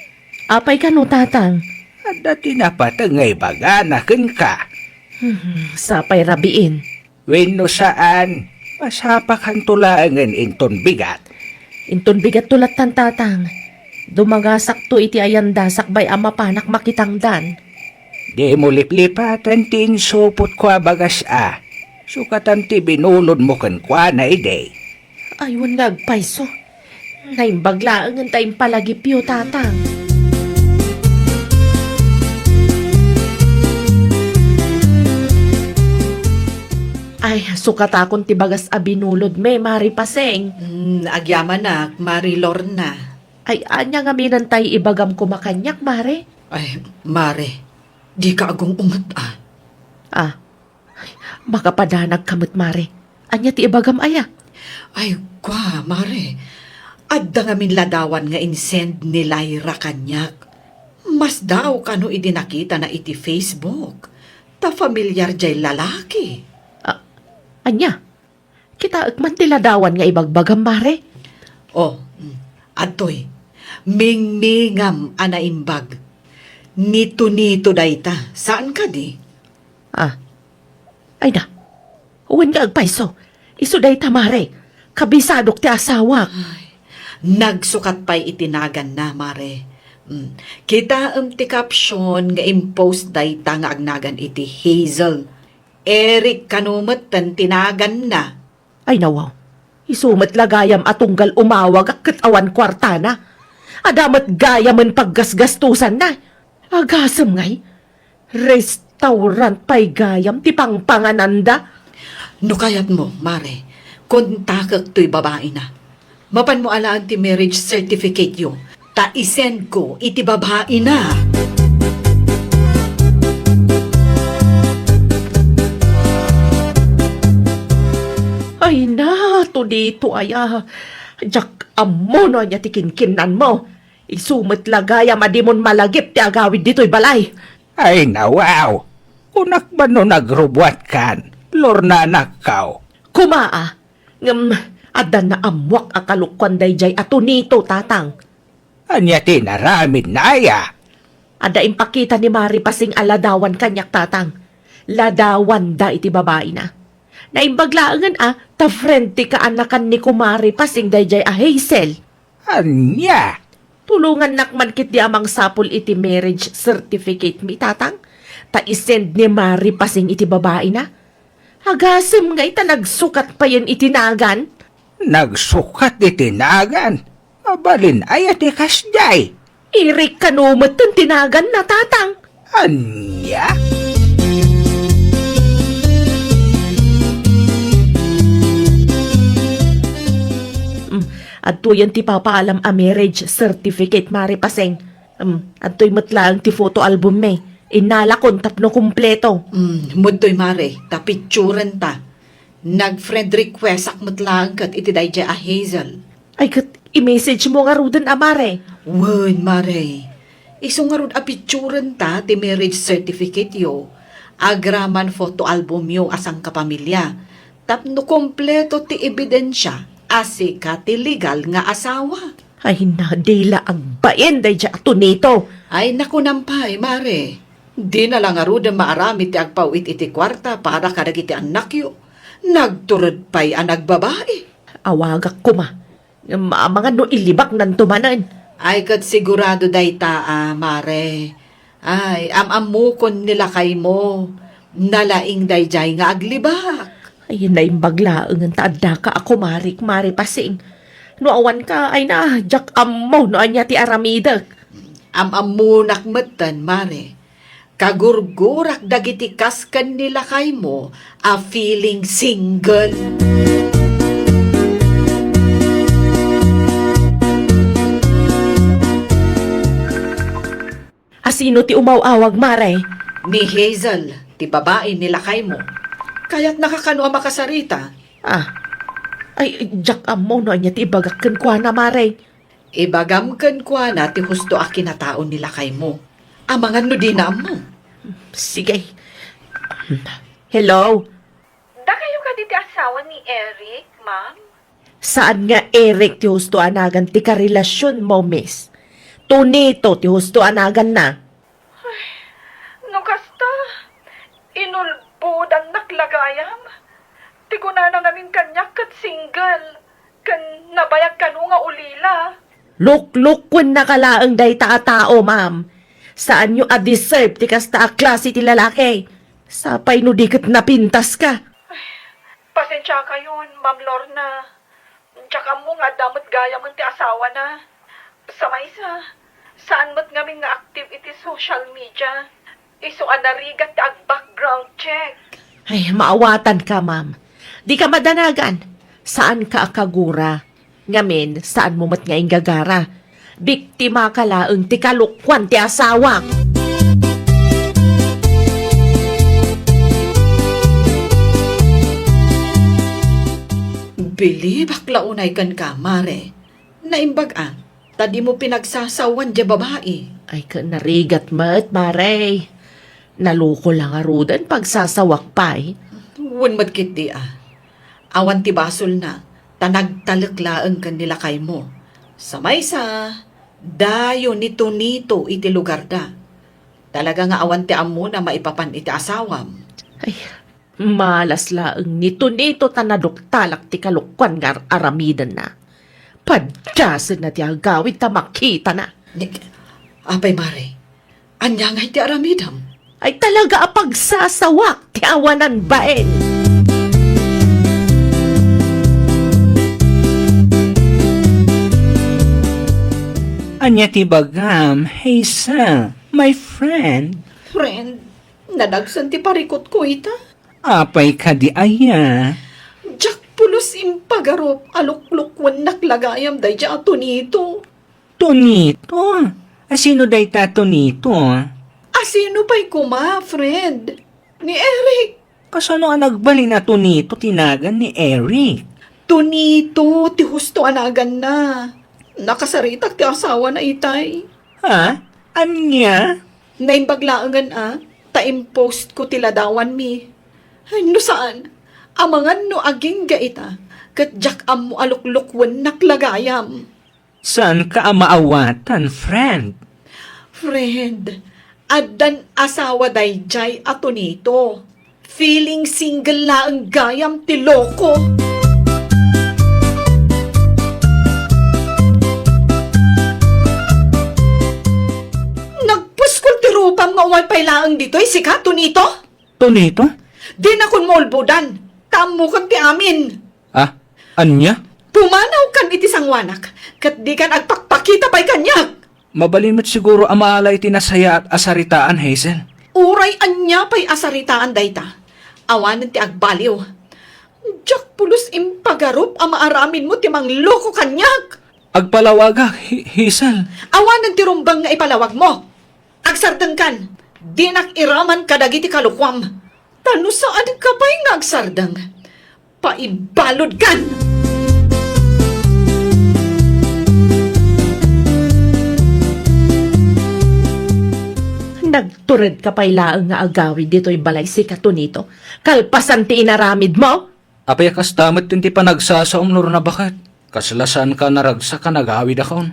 apay kano, Tatang? Adda ti napateg nga ibagana kenka. Hmm, sapay rabiin. Wenno saan, masapakanto laengen inton bigat. Inton bigatto lattan, Tatang. Dumagasakto iti ayanda sakbay a mapanak makitangdan. Dimo liplipaten ti insupotko a bagas a. Sukatan ti binulodmo kenkuana idi. Ay, wen nga agpayso. Naimbag laengen ta impalagipyo, Tatang. Ay, sukatakon ti bagas a binulodmi, Mari Paseng. Hmm, agyamanak, Mari Lorna. Ay, ania ngamin tay ibagam koma kaniak, Mari? Ay, Mari, dika agung-unget a. Ah, Makapadanag ka met, Mare. Ania ti ibagam aya? Ay, kua, Mare. Adda ngamin ladawan nga insend ni Lyra kaniak. Masdaawka no idi nakitana iti Facebook. Ta familiar jay lalaki. Ah, ania? Kitaek man ti ladawan nga ibagbagam, Mare. Oh, mm, adtoy. Mingmingam a naimbag. Ni Tonito dayta. Saan kadi? Ah. Ay na. Wen nga agpayso. Isu dayta, Mare. Kabisadok ti asawak. Ay, nagsukat pay iti naganna, Mare. Mm. Kitaem ti caption nga impost dayta nga agnagan iti Hazel. Eric kano metten ti naganna. Ay, nawaw. Isu met la gayam a tunggal umawagak ket awan kuartana. Adda met gayamen paggasgastosanna. Agasem ngay, restaurant pay gayam ti pangpangananda. No kayatmo, Mare, kontakek toy babaina. Mapanmo alaen ti marriage certificate-yo, ta isendko iti babaina. Ay na, Tonito aya. Diak ammo no ania ti kinkinnanmo. Isu met la gayam a dimon malagip ti agawid ditoy balay. Ay, nawaw. Kunak man no nagrubuatkan, Lorna anakko. Kuma a, ngem adda naammoak a kalokuan daydiay a Tonito, Tatang. Ania ti inaramidna aya? Adda impakita ni Mari Pasing a ladawan kaniak, Tatang. Ladawanda iti babaina. Naimbag laengen a ta friend ti kaanakan ni Kumari Pasing daydiay a Hazel. Ania? Tulongannak man ketdi a mangsapul iti marriage certificate mi, Tatang, ta isend ni Mari Pasing iti babaina. Agasem ngay ta nagsukat payen iti nagan. Nagsukat iti nagan? Mabalin aya ti kasdiay? Eric kano metten ti naganna, Tatang. Ania? Mm, adtoyen ti papaalam a marriage certificate, Mari Pasing. Mm, adtoy met laeng ti photo album mi. Innalakon tapno kumpleto. Mm, mudtoy, Mare, ta picturenta. Nag-friend requestak met laeng ket iti daydiay a Hazel. Ay, ket i-message mo ngaruden a, Mare? Wen, Mare. Isu ngarud a picturenta ti marriage certificate-yo, agraman photo album-yo a sangkapamilya, tapno kompleto ti ebidensia a sika ti legal nga asawa. Ay na, di la agbain daydiay a Tonito. Ay, nakunam pay, Mare. Dina la ngaruden maaramid ti agpaw-it iti kuarta para kadagiti annakyo. Nagtured pay a nagbabai. Awagak koma. Ngem amangan no ilibaknanto manen. Ay, ket sigurado dayta a, Mare. Ay, am-ammokon ni lakaymo. Nalaing daydiay nga aglibak. Ay, naimbag laengen ta addaka a kumarik, Mari Pasing. No awanka, ay na, diak ammo no ania ti aramidek. Am-ammonak metten, Mare. Kagurgurak dagiti kas ken ni lakaymo a feeling single. A sino ti umaw-awag, Mare? Ni Hazel, ti babai ni lakaymo. Kayatnaka kano a makasarita? Ah. Ay, diak ammo no ania ti ibagak kenkuana, Mare. Ibagam kenkuana ti husto a kinatao ni lakaymo. Amangan no dina ammo. Sige. Hello? Dakayo kadi ti asawa ni Eric, ma'am? Saan nga Eric ti husto a nagan ti karelasionmo, miss? Tonito ti husto a naganna. Ay, no kasta, inulbodannak la gayam. Ti kunana ngamin kaniak ket single, ken nabayag kano nga ulila. Luklukuennaka laeng dayta a tao, ma'am. Saanyo a deserve ti kasta a klase ti lalaki. Sapay no di ket napintaska. Ay, pasensiakayon, Ma'am Lorna. Diak ammo nga adda met gayamen ti asawana. Sa maysa, saan met ngamin nga active iti social media. Isu a narigat ti ag-background check. Ay, maawatanka, ma'am. Dika madanagan. Saanka a kagura. Ngamin, saanmo met nga inggagara. Biktimaka laeng ti kalokuan ti asawak. Bilibak la unay kenka, Mare. Naimbag a, ta dimo pinagsasawan diay babai. Ay, ket narigat met, Mare. Naloko la ngaruden, pagsasawak pay. Wen met ketdi a. Awan ti basolna, ta nagtalek laeng ken ni lakaymo. Sa maysa, dayo ni Tonito iti lugarda. Talaga nga awan ti ammona maipapan iti asawam. Ay, malas laeng ni Tonito ta naduktalak ti kalokuan nga ar-aramidenna. Padasenna ti agawid ta makitana. Ni-, apay, Mare, ania ngay ti aramidem? Ay, talaga a pagsasawak ti awanan bain. Ania ti bagam, Hazel, my friend? Friend, nadagsen ti parikutko ita. Apay kadi aya? Diak pulos impagarup a luklukwennak la gayam daydiay a Tonito. Tonito? Asino dayta a Tonito? Asino pay koma, friend? Ni Eric. Kasano a nagbalin a Tonito ti nagan ni Eric? Tonito ti husto a naganna. Nakasaritak ti asawana itay. Ha? Ania? Naimbag laengen a, ta impostko ti ladawanmi. Ay, no saan, amangan no agingga ita, ket diak ammo a luklukwennak la gayam. Saanka a maawatan, friend? Friend, addan asawa daydiay a Tonito. Feeling single laeng gayam ti loko. Nagpuskol ti rupam nga umay pay laeng ditoy, sika, Tonito? Tonito? Dinakon maulbodan. Ta ammokon ti amin. Ah, ania? Pumanaw kan iti sangoanak, ket dikan agpakpakita pay kaniak. Mabalin met siguro a maala iti nasayaat a saritaan, Hazel. Uray ania pay a saritaan dayta, awanen ti agbaliw. Diak pulos impagarup a maaramidmo ti mangloko kaniak. Agpalawagak, Hi-, Hazel. Awanen ti rumbeng nga ipalawagmo. Agsardengkan, dinak iraman kadagiti kalokuam. Ta no saanka pay nga agsardeng, paibaludkan! Nagturedka pay laeng nga agawid ditoy balay, sika, Tonito, kalpasan ti inaramidmo? Apay a kasta met ti panagsasaom, Lorna, baket? Kasla saanka a naragsak a nagawidakon?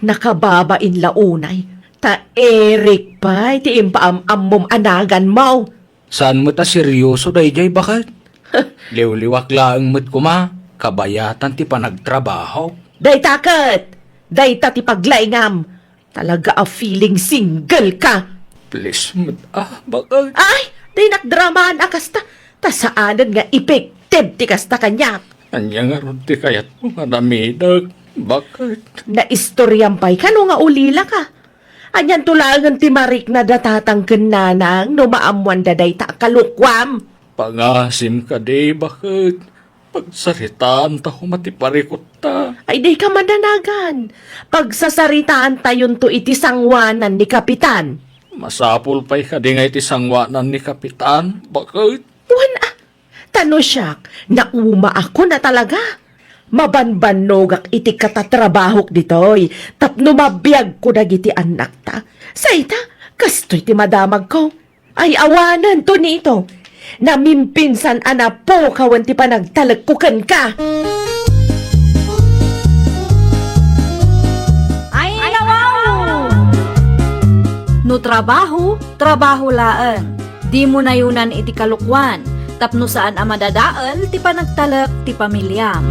Nakababain la unay, ta Eric pay ti impaam-ammom a naganmo. Saan met a seryoso daydiay, baket? Liwliwak laeng met koma, kabayatan ti panagtrabaho. Dayta ket, dayta ti paglaingam. Talaga a feeling single ka. Please met, ah, baket? Ay, dinak dramaan a kasta. Ta saanen nga effective ti kasta kaniak. Ania ngarud ti kayatmo nga aramidek, baket? Naistoriam pay kano nga ulila ka. Anianto laengen ti mariknad a tatang ken nanang no maammoanda dayta a kalokuam? Pangasim kadi, baket? Pagsaritaanta koma ti parikutta. Ay, dika madanagan. Pagsasaritaantayonto iti sangoanan ni Kapitan. Masapul pay kadi nga iti sangoanan ni Kapitan, baket? Wen a, ta no siak, naumaakon a talaga. Mabanbannogak iti katatrabahok ditoy tapno mabiagko dagiti annakta. Sa ita, kastoy ti madamagko. Ay, awanen, Tonito. Namimpinsan a napukawen ti panagtalekko kenka. Ay, nawaw! No trabaho, trabaho laeng. Dimo nayunan iti kalokuan, tapno saan a madadael ti panagtalek ti pamiliam.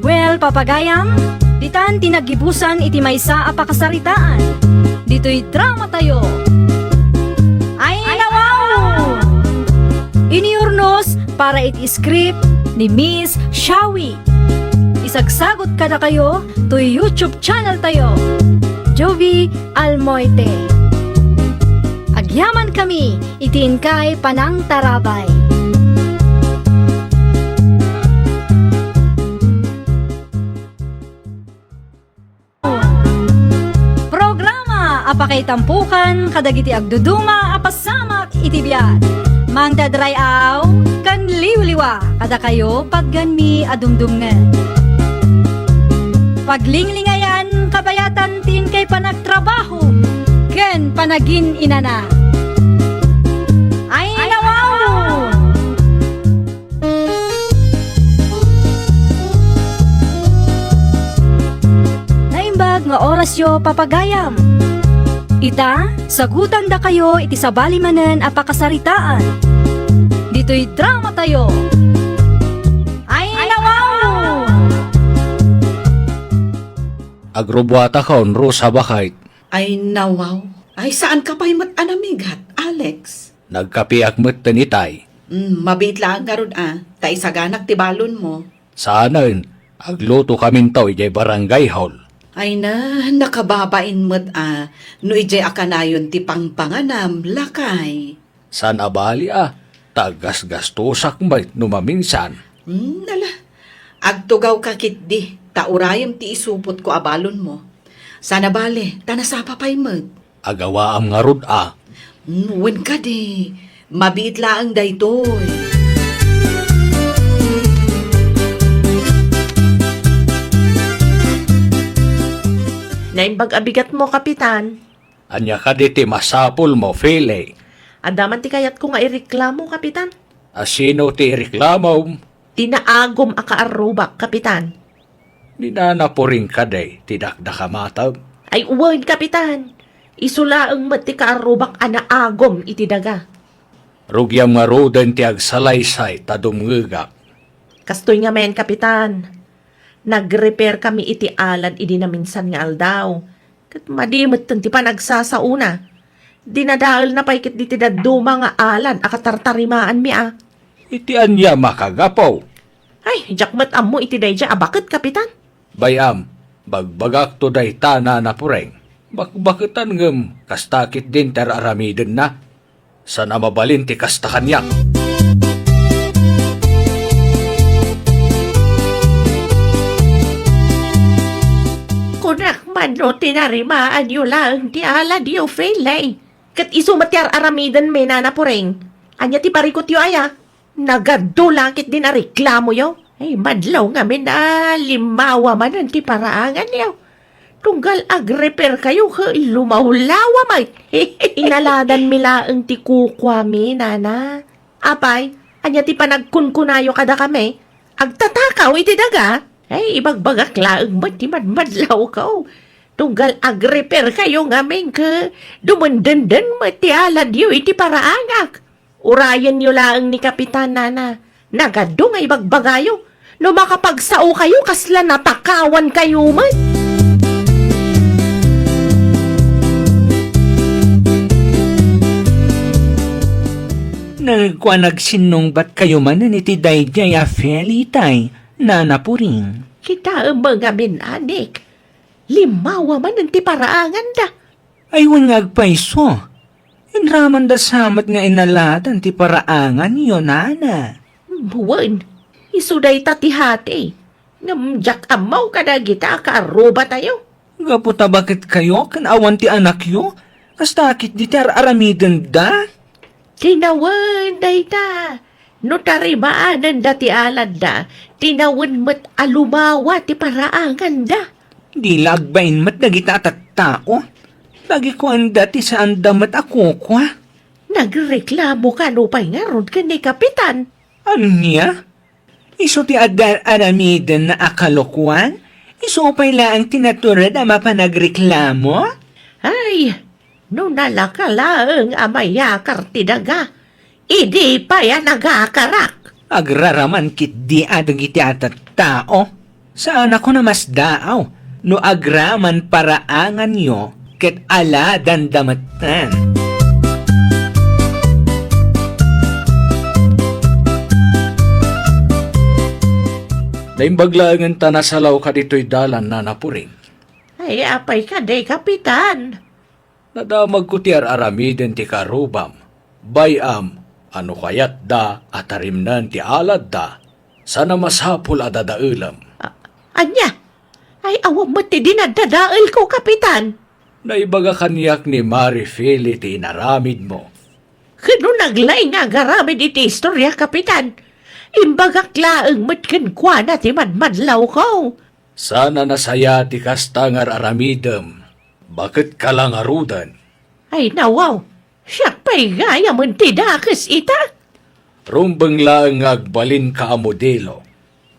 Well, papagayam, ditan ti nagibusan iti maysa a pakasaritaan. Ditoy dramatayo. Ay, nawaw! Inurnos para iti script ni Miss Shawi. Isagsagot kadakayo toy YouTube channel tayo, Jovie Almoite. Agyaman kami iti inkay panangtarabay. Programa a pakaitampokan kadagiti agduduma a pasamak iti biag. Mangted ray-aw, ken liwliwa kadakayo patgenmi a dumdumngeg. Paglinglingayan kabayatan ti inkay panagtrabaho ken panagin-inana. Ay, nawaw! Naimbag nga orasyo, papagayam. Ita, sagutandakayo iti sabali manen a pakasaritaan. Ditoy dramatayo. Ay, nawaw! Agrubuatakon, Rosa, baket. Ay, nawaw. Ay, saanka pay met a namigat, Alex? Nagkapiak metten itay. Mm, mabiit laeng ngarud a, ta isaganak ti balonmo. Saanen, aglutokaminto idiay barangay hall. Ay na, nakababain met a, no idiay a kanayon ti pangpanganam, lakay. Saan a bali a, ta aggasgastosak met no maminsan. Hmm, ala. Agtugawka ketdi, ta urayem ti isupotko a balonmo. Saan a bali, ta nasapa pay met. Agawaam ngarud a. Hmm, wen kadi, mabiit laeng daytoy. Naimbag a bigatmo, Kapitan. Ania kadi ti masapulmo, Fili? Adda man ti kayatko nga ireklamo, Kapitan. A sino ti ireklamom? Ti naagum a kaarrubak, Kapitan. Ni Nana Puring kadi ti dakdakamatem? Ay, wen, Kapitan. Isu laeng met ti kaarrubak a naagum iti daga. Rugiam ngaruden ti agsalaysay ta dumngegak. Kastoy ngamin, Kapitan. Nag-repair kami iti alad idi naminsan nga aldaw. Ket madi metten ti panagsasaona. Dinadaelna pay ketdi ti dadduma nga alad a katartarimaanmi a. Iti ania makagapu? Ay, diak met ammo iti daydiay a baket, Kapitan. Bay-am, bagbagakto dayta, Nana Puring. Bakbaketan ngem kasta ketdin ti ar-aramidenna. Saan a mabalin ti kasta kaniak. Kunak man no tinarimaanyo laeng ti aladyo, Fili. Ket isu met ti ar-aramidenmi, Nana Puring. Ania ti parikutyo aya? Nagaddo la ketdin a reklamoyo. Ay, madlaw ngamin a limmawa manen ti paraanganyo. Tunggal agrepair kayo ket lumawlawa met. Inaladanmi laeng ti kukuami, Nana. Apay, ania ti panagkunkunayo kadakami? Agtatakaw iti daga? Ay, ibagbagak laeng met ti madmadlawko. Tunggal agrepair kayo ngamin ket dumendenden met ti aladyo iti paraangak. Urayenyo laeng ni Kapitan, Nana. Nagaddo nga ibagbagayo. No makapagsaokayo, kasla natakawankayo met. Nagkuan, agsinnungbatkayo manen iti daydiay a Fili itay, Nana Puring. Kitaem ngamin, anik. Limmawa manen ti paraanganda. Ay, wen nga agpayso. Inramanda sa met nga inaladan ti paraanganyo, Nana. Wen, isu dayta ti hati. Ngem diak ammo kadagita a kaarrubatayo. Gapu ta baketkayo ken awan ti anakyo, kasta ketdi ti ar-aramidenda? Tinawen dayta. No tarimaananda ti aladda, tinawen met a lumawa ti paraanganda. Di la agbain met dagita a tattao. Dagikuanda ti saanda met a kukua. Nagreklamo kano pay ngarud ken ni Kapitan. Ania? Isu ti adda ar-aramidenna a kalokuan? Isu pay laeng ti natured a mapan agreklamo? Ay, no nalaka laeng a mayakar ti daga, idi pay a nagakarak. Agraraman ketdi a dagiti a tattao. Saanak a masdaaw no agraman paraanganyo ket aladanda metten. Naimbag laengen ta nasalawka ditoy dalan, Nana Puring. Ay, apay kadi, Kapitan? Nadamagko ti ar-aramiden ti karrubam. Bay-am a no kayatda a tarimnen ti aladda, saan a masapul a dadaelem. A-, ania? Ay, awan met ti dinadadaelko, Kapitan. Naibaga kaniak ni Mari Fili ti inaramidmo. Ket no naglaing nga agaramid iti istoria, Kapitan, imbagak laeng met kenkuana ti manmanlawko. Saan a nasaya ti kasta nga ar-aramidem, baket ka la ngaruden. Ay, nawaw, siak pay gayamen ti dakes ita. Rumbeng laeng nga agbalinka a modelo.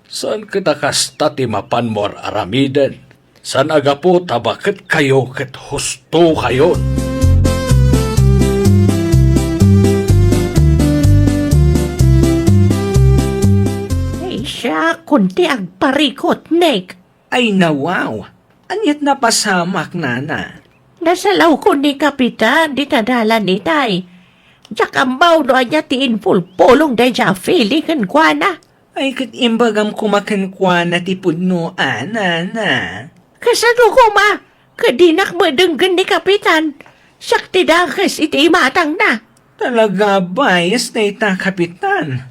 Saan ket a kasta ti mapanmo ar-aramiden? Saan a gapu ta baketkayo ket hustokayon? Ay, siakon ti agparikut, Nick. Ay, nawaw! Aniat napasamak, nana? Nasalawko ni Kapitan dita dalan itay. Diak ammo no ania ti impulpulong daydiay a Feli kenkuana. Ay, ket imbagam koma kenkuana ti pudno a, nana. Kasano koma? Ket dinak met denggen ni Kapitan. Siak ti dakes iti imatangna. Talaga a bias dayta, Kapitan.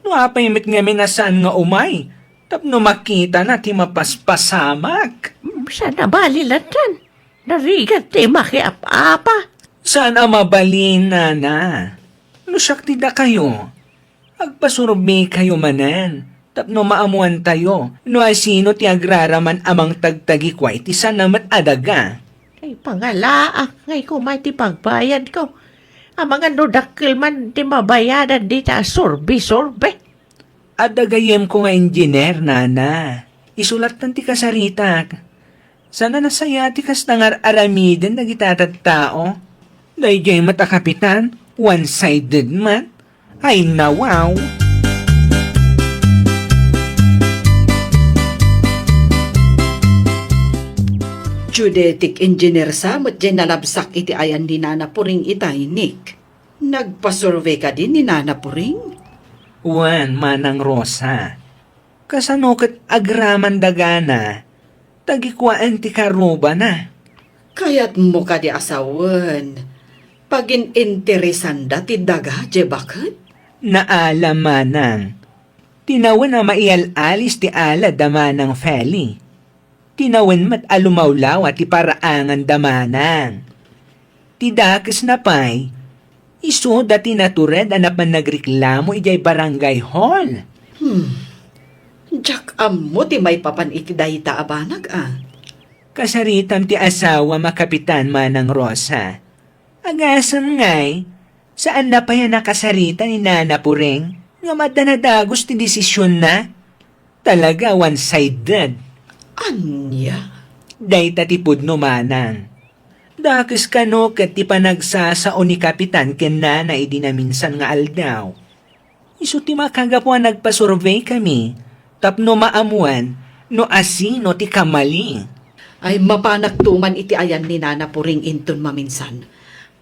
No apay met ngamin a saan nga umay tapno makitana ti mapaspasamak? Saan a bali latta. Narigat ti makiap-apa. Saan a mabalin, nana. No siak ti dakayo, agpasurbikayo manen tapno maamuantayo no asino ti agraraman a mangtagtagikua iti saan a met a daga. Ay, pangalaak ngay koma iti pagbayadko. Amangan no dakkel man ti mabayadan dita a surbi-surbi. Adda gayyemko nga engineer, nana. Isu lattan ti kasaritak. Saan a nasaya ti kasta nga ar-aramiden dagiti tattao. Daydiay met a kapitan, one-sided met. Ay, nawaw! Geodetic engineer sa met diay nalabsak iti ayan ni Nana Puring itay, Nick. Nagpasurvey kadi ni Nana Puring? Wen, Manang Rosa. Kasano ket agraman dagana, tagikuaen ti karubana? Kayatmo kadi a sawen, pagin-interesanda ti daga, diay baket? Naala, manang. Tinawen a maiyal-alis ti alad da Manang Feli. Tinawen met a lumawlawa ti paraangan da manang. Ti dakesna pay, isuda ti natured a napan nagreklamo idiay barangay hall. Hmm. Diak ammo ti maipapan iti dayta a banag, a. Kasaritam ti asawam a kapitan, Manang Rosa. Agasem ngay, saanna pay a nakasarita ni Nana Puring ngem adda nadagus ti desisionna. Talaga one-sided. Ania? Dayta ti pudno, manang. Dakes kano ket ti panagsasao ni Kapitan ken Nana idi naminsan nga aldaw. Isu ti makagapu a nagpasurvey kami tapno maamuan no asino ti kamali. Ay, mapanakto man iti ayan ni Nana Puring inton maminsan.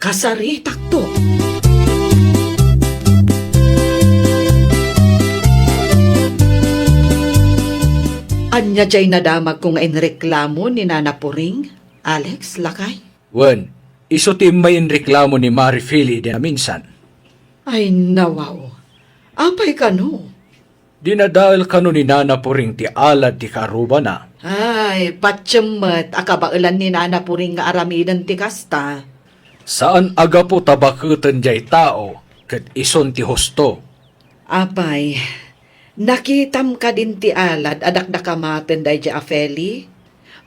Kasaritakto. Ania diay nadamagko nga inreklamo ni Nana Puring, Alex, lakay? Wen, isu ti immay inreklamo ni Mari Fili idi naminsan. Ay, nawaw. Apay kano? Dinadael kano ni Nana Puring ti alad ti karubana. Ay, patiem met a kabaelan ni Nana Puring nga aramiden ti kasta. Saan a gapu ta baketen diay tao ket isun ti husto. Apay, nakitam kadin ti alad a dakdakamaten daydiay a Feli?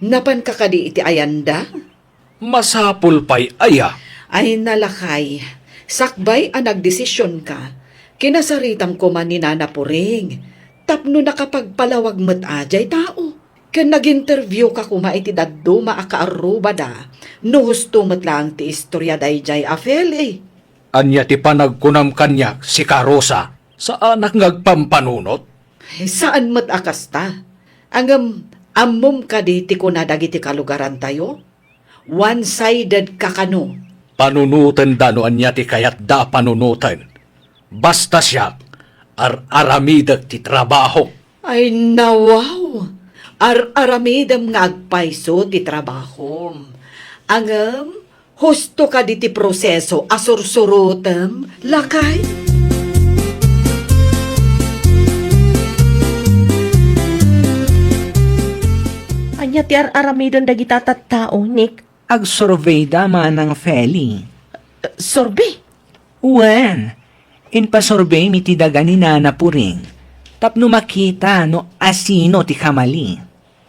Napanka kadi iti ayanda? Masapul pay aya? Ay, nalakay, sakbay a nagdesisionka, kinasaritam koma ni Nana Puring tapno nakapagpalawag met a diay tao. Ken nag-interviewka koma iti dadduma a kaarrubada no husto met laeng ti istoria daydiay a Feli. Ania ti panagkunam kaniak, sika Rosa? Saanak nga agpampanunot? Ay, saan met a kasta. Ngem, ammom kadi ti kuna dagiti kalugarantayo? One-sided ka kano? Panunotenda no ania ti kayatda a panunoten. Basta siak, ar-aramidek ti trabahok. Ay, nawaw! Ar-aramidem nga agpayso ti trabahom. Ngem, husto kadi ti proseso a sursurotem, lakay? Ania ti ar-aramiden dagita tattao, Nick? Agsurveyda, Manang Feli. Survey? Wen, impasurbeymi ti daga ni Nana Puring tapno makita no asino ti kamali.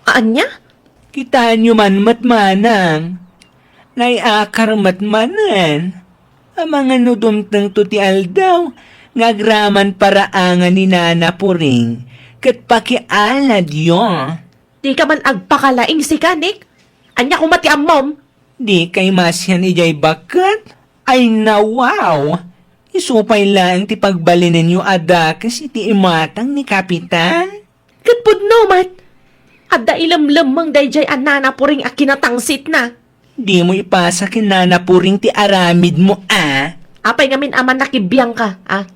Ania? Kitaenyo man met, manang. Naiakar met manen. Amangan no dumtengto ti aldaw nga agraman paraangan ni Nana Puring ket pakialadyo. Dika man agpakalaing sika, Nick. Ania koma ti ammom? Dikay masian idiay baket? Ay, nawaw! Isu pay laeng ti pagbalinenyo a dakes iti imatang ni Kapitan? Ket pudno met, adda ilemlemmeng daydiay a Nana Puring a kinatangsitna. Dimo ipasa ken Nana Puring ti aramidmo, a? Apay ngamin a manakibiangka, a?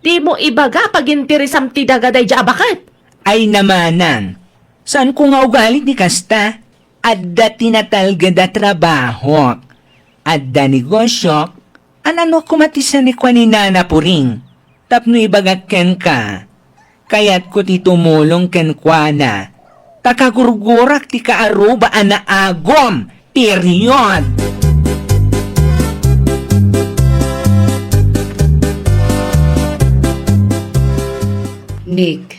Dimo ibaga paginteresam ti daga daydiay a baket? Ay, manang, saanko nga ugali ti kasta. Adda ti natalged a trabahok. Adda negosiok. Ania koma ti sanikua ni Nana Puring tapno ibagak kenka? Kayatko ti tumulong kenkuana ta kagurgurak ti kaaruba a naagum. Period! Nick,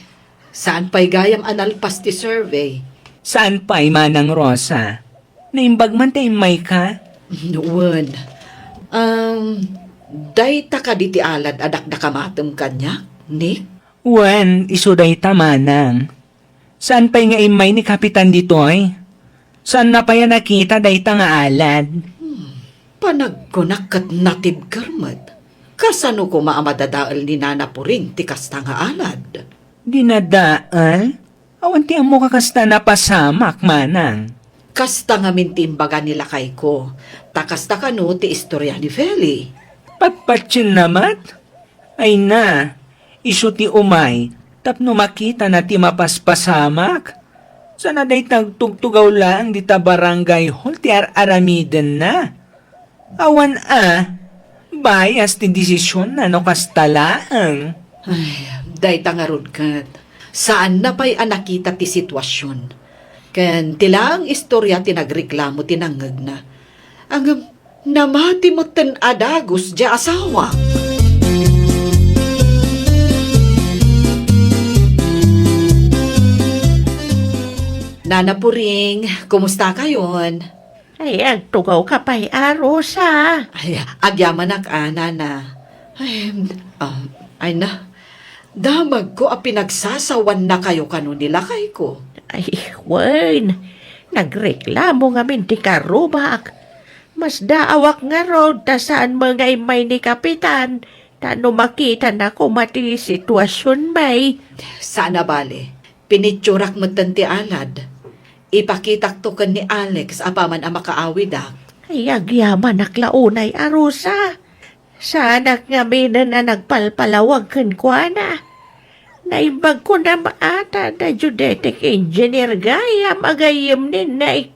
saan pay gayam a nalpas ti survey? Saan pay, Manang Rosa? Naimbag man ta immayka? Wen. Um, dayta kadi ti alad a dakdakamatem kaniak, Nick? Wen, isu dayta, manang. Saan pay nga immay ni Kapitan ditoy? Saanna pay a nakita dayta nga alad? Hmm, panagkunak ket natibker met. Kasano koma a madadael ni Nana Puring ti kasta nga alad? Dinadael? Awan ti ammok a kasta, napasamak, manang. Kasta ngamin ti imbaga ni lakayko, ta kasta kano ti istorya ni Feli. Patpatien na met? Ay na, isu ti umay tapno makitana ti mapaspasamak. Sana dayta agtugtugaw laeng dita barangay hall ti ar-aramidenna. Awan a, bias ti desisionna no kasta laeng. Ay, dayta ngarud ket saanna pay a nakita ti situasion. Ken ti laeng istorya ti nagreklamo ti nangngegna. Ngem namati metten a dagus diay asawa. Nana Puring, kumusta kayon? Ay, agtugawka pay a, Rosa. Ay, agyamanak a, nana. Ay, um, ay na. Damagko a pinagsasawannakayo kano ni lakayko. Ay, wen. Nagreklamo ngamin ti karrubak. Masdaawak ngarud ta saan met nga immay ni Kapitan, ta no makitana koma ti situasion, may. Saan a bale. Pinitsurak metten ti alad. Ipakitakto ken ni Alex apaman a makaawidak. Ay, agyamanak la unay a, Rosa. Saanak ngaminen a nagpalpalawag kenkuana. Naimbagko nam a ta da geodetic engineer gayam a gayyem ni Nick.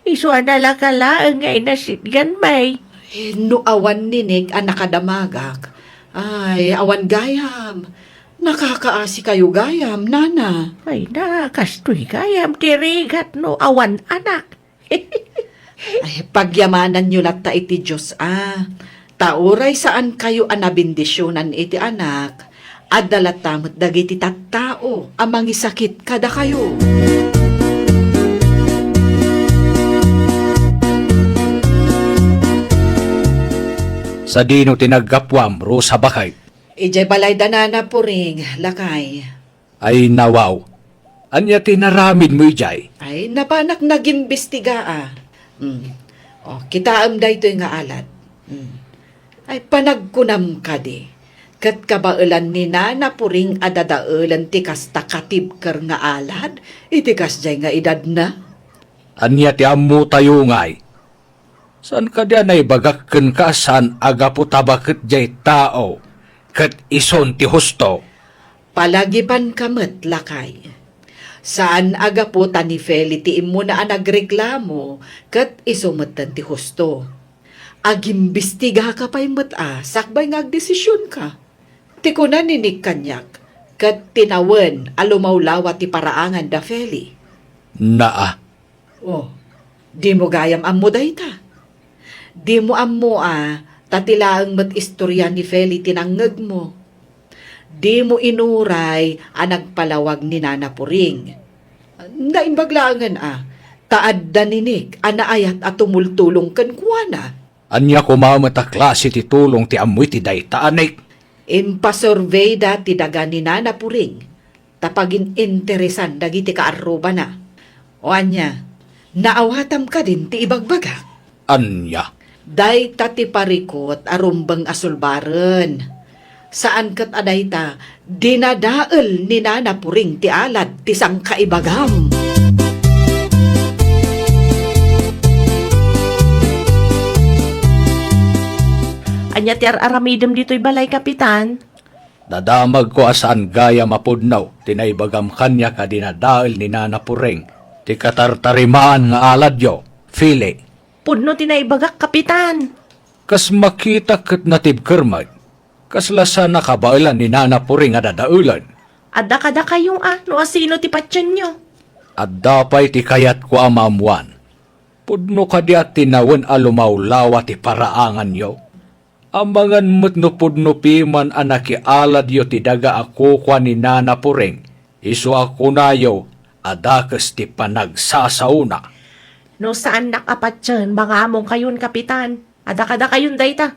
Isu a nalaka laeng nga inasitgan, may. Eh, no awan ni Nick a nakadamagak, ay, awan gayam. Nakakaasi kayo gayam, nana. Ay na, kastoy gayam ti rigat no awan anak. Ay, pagyamananyo latta iti Dios a. Ta uray saan kayo a nabendisionan iti anak, adda latta met dagiti tattao a mangisakit kadakayo. Sadino ti naggapuam, Rosa, baket? Idiay balay da Nana Puring, lakay. Ay, nawaw. Ania ti naramidmo idiay? Ay, napanak nagimbestiga a. Mm. O, kitaem daytoy nga alad. Mm. Ay, panagkunam kadi. Ket kabaelan ni Nana Puring a dadaelen ti kasta katibker nga alad iti kasdiay nga edadna? Ania ti ammotayo ngay? Saan kadi a naibagak kenka a saan a gapu ta baket diay tao ket isun ti husto? Palagipanka met, lakay. Saan a gapu ta ni Feli ti immuna a nagreklamo ket isu metten ti husto. Agimbestigaka pay met a sakbay nga agdesisionka. Ti kuna ni Nick kaniak, ket tinawen a lumawlawa ti paraangan da Feli. Naa. Oh, dimo gayam ammo dayta. Dimo ammo a Ta ti laeng met istorya ni Feli ti nangngegmo. Dimo inuray a nagpalawag ni Nana Puring. Naimbag laengen a, ta adda ni Nick a naayat a tumultulong kenkuana. Ania koma met a klase ti tulong ti ammo iti dayta, Nick? Impasurveyda ti daga ni Nana Puring ta pagin-interesan dagiti kaarrubana. O ania, naawatam kadin ti ibagbagak? Ania? Dayta ti parikut a rumbeng a sulbaren. Saan ket a dayta, dinadael ni Nana Puring ti alad ti sangkaibagam. Ania ti ar-aramidem ditoy balay, Kapitan? Nadamagko a saan gayam a pudno ti naibagam kaniak a dinadael ni Nana Puring ti katartarimaan nga aladyo, Fili. Pudno ti naibagak, Kapitan. Kas makitak ket natibker met. Kasla saan a kabaelan ni Nana Puring a dadaelen. Adda kadakayo a no asino ti patienyo. Adda pay ti kayatko a maammuan. Pudno kadi a tinawen a lumawlawa ti paraanganyo? Amangan met no pudno piman a nakialadyo ti daga a kukua ni Nana Puring, isu a kunayo a dakes ti panagsasaona. No saannak a patien, mangamongkayon, Kapitan. Adda kadakayon dayta.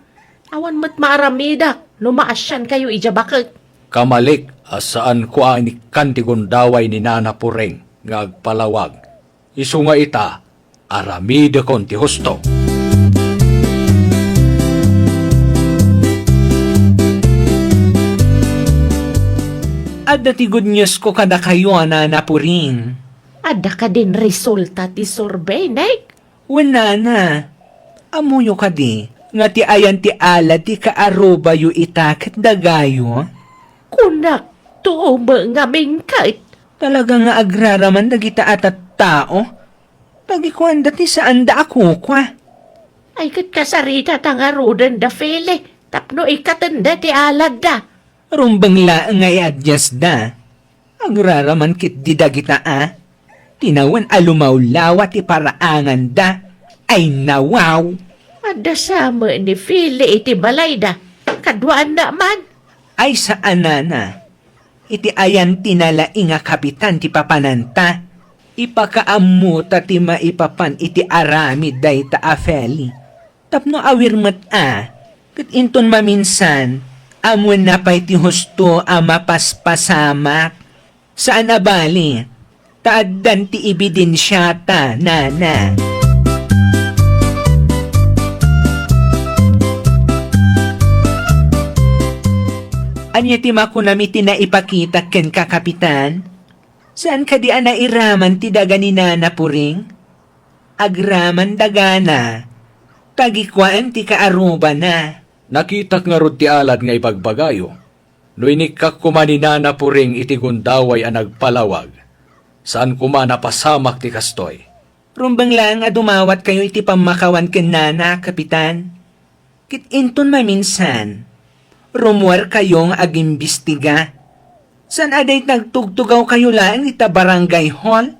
Awan met maaramidak no maasiankayo idiay baket. Kamalik a saanko a inikkan ti gundaway ni Nana Puring nga agpalawag. Isu nga ita, aramidekon ti husto. Adda ti good news ko kadakayo a Nana Puring. Adda kadin resulta ti survey, Nick? Wen, Nana, ammoyo kadi nga ti ayan ti alad ti kaarubayo ita ket dagayo? Kunak, tuo met ngamin ket. Talaga nga agraraman dagita a tattao. Tagikuanda ti saanda a kukua. Ay, ket kasarita ta ngaruden da Fili tapno ikatenda ti aladda. Rumbeng laeng nga iadiasda. Agraraman ketdi dagita a tinawen a lumawlawa ti paraanganda. Ay, nawaw! Adda sa met ni Fili iti balayda. Kaduaanna man. Ay, saanana. Iti ayan ti nalaing a kapitan ti papananta. Ipakaammota ti maipapan iti aramid dayta a Feli. Tapno awir met a, ket inton maminsan, ammoenna pay ti husto a mapaspasamak. Saan a bali, ta addan ti ebidensiata, Nana. Ania ti makunam iti naipakitak kenka, Kapitan? Saan kadi a nairaman ti daga ni Nana Puring? Agraman dagana. Tagikuan ti kaarubana. Nakitak ngarud ti alad nga ibagbagayo. No inikkak koma ni Nana Puring iti gundaway a nagpalawag, saan koma napasamak ti kastoy. Rumbeng laeng a dumawatkayo iti pammakawan ken Nana, Kapitan. Ket inton maminsan, rummuarkayo nga agimbistiga. Saan a dayta agtugtugawkayo laeng ita barangay hall?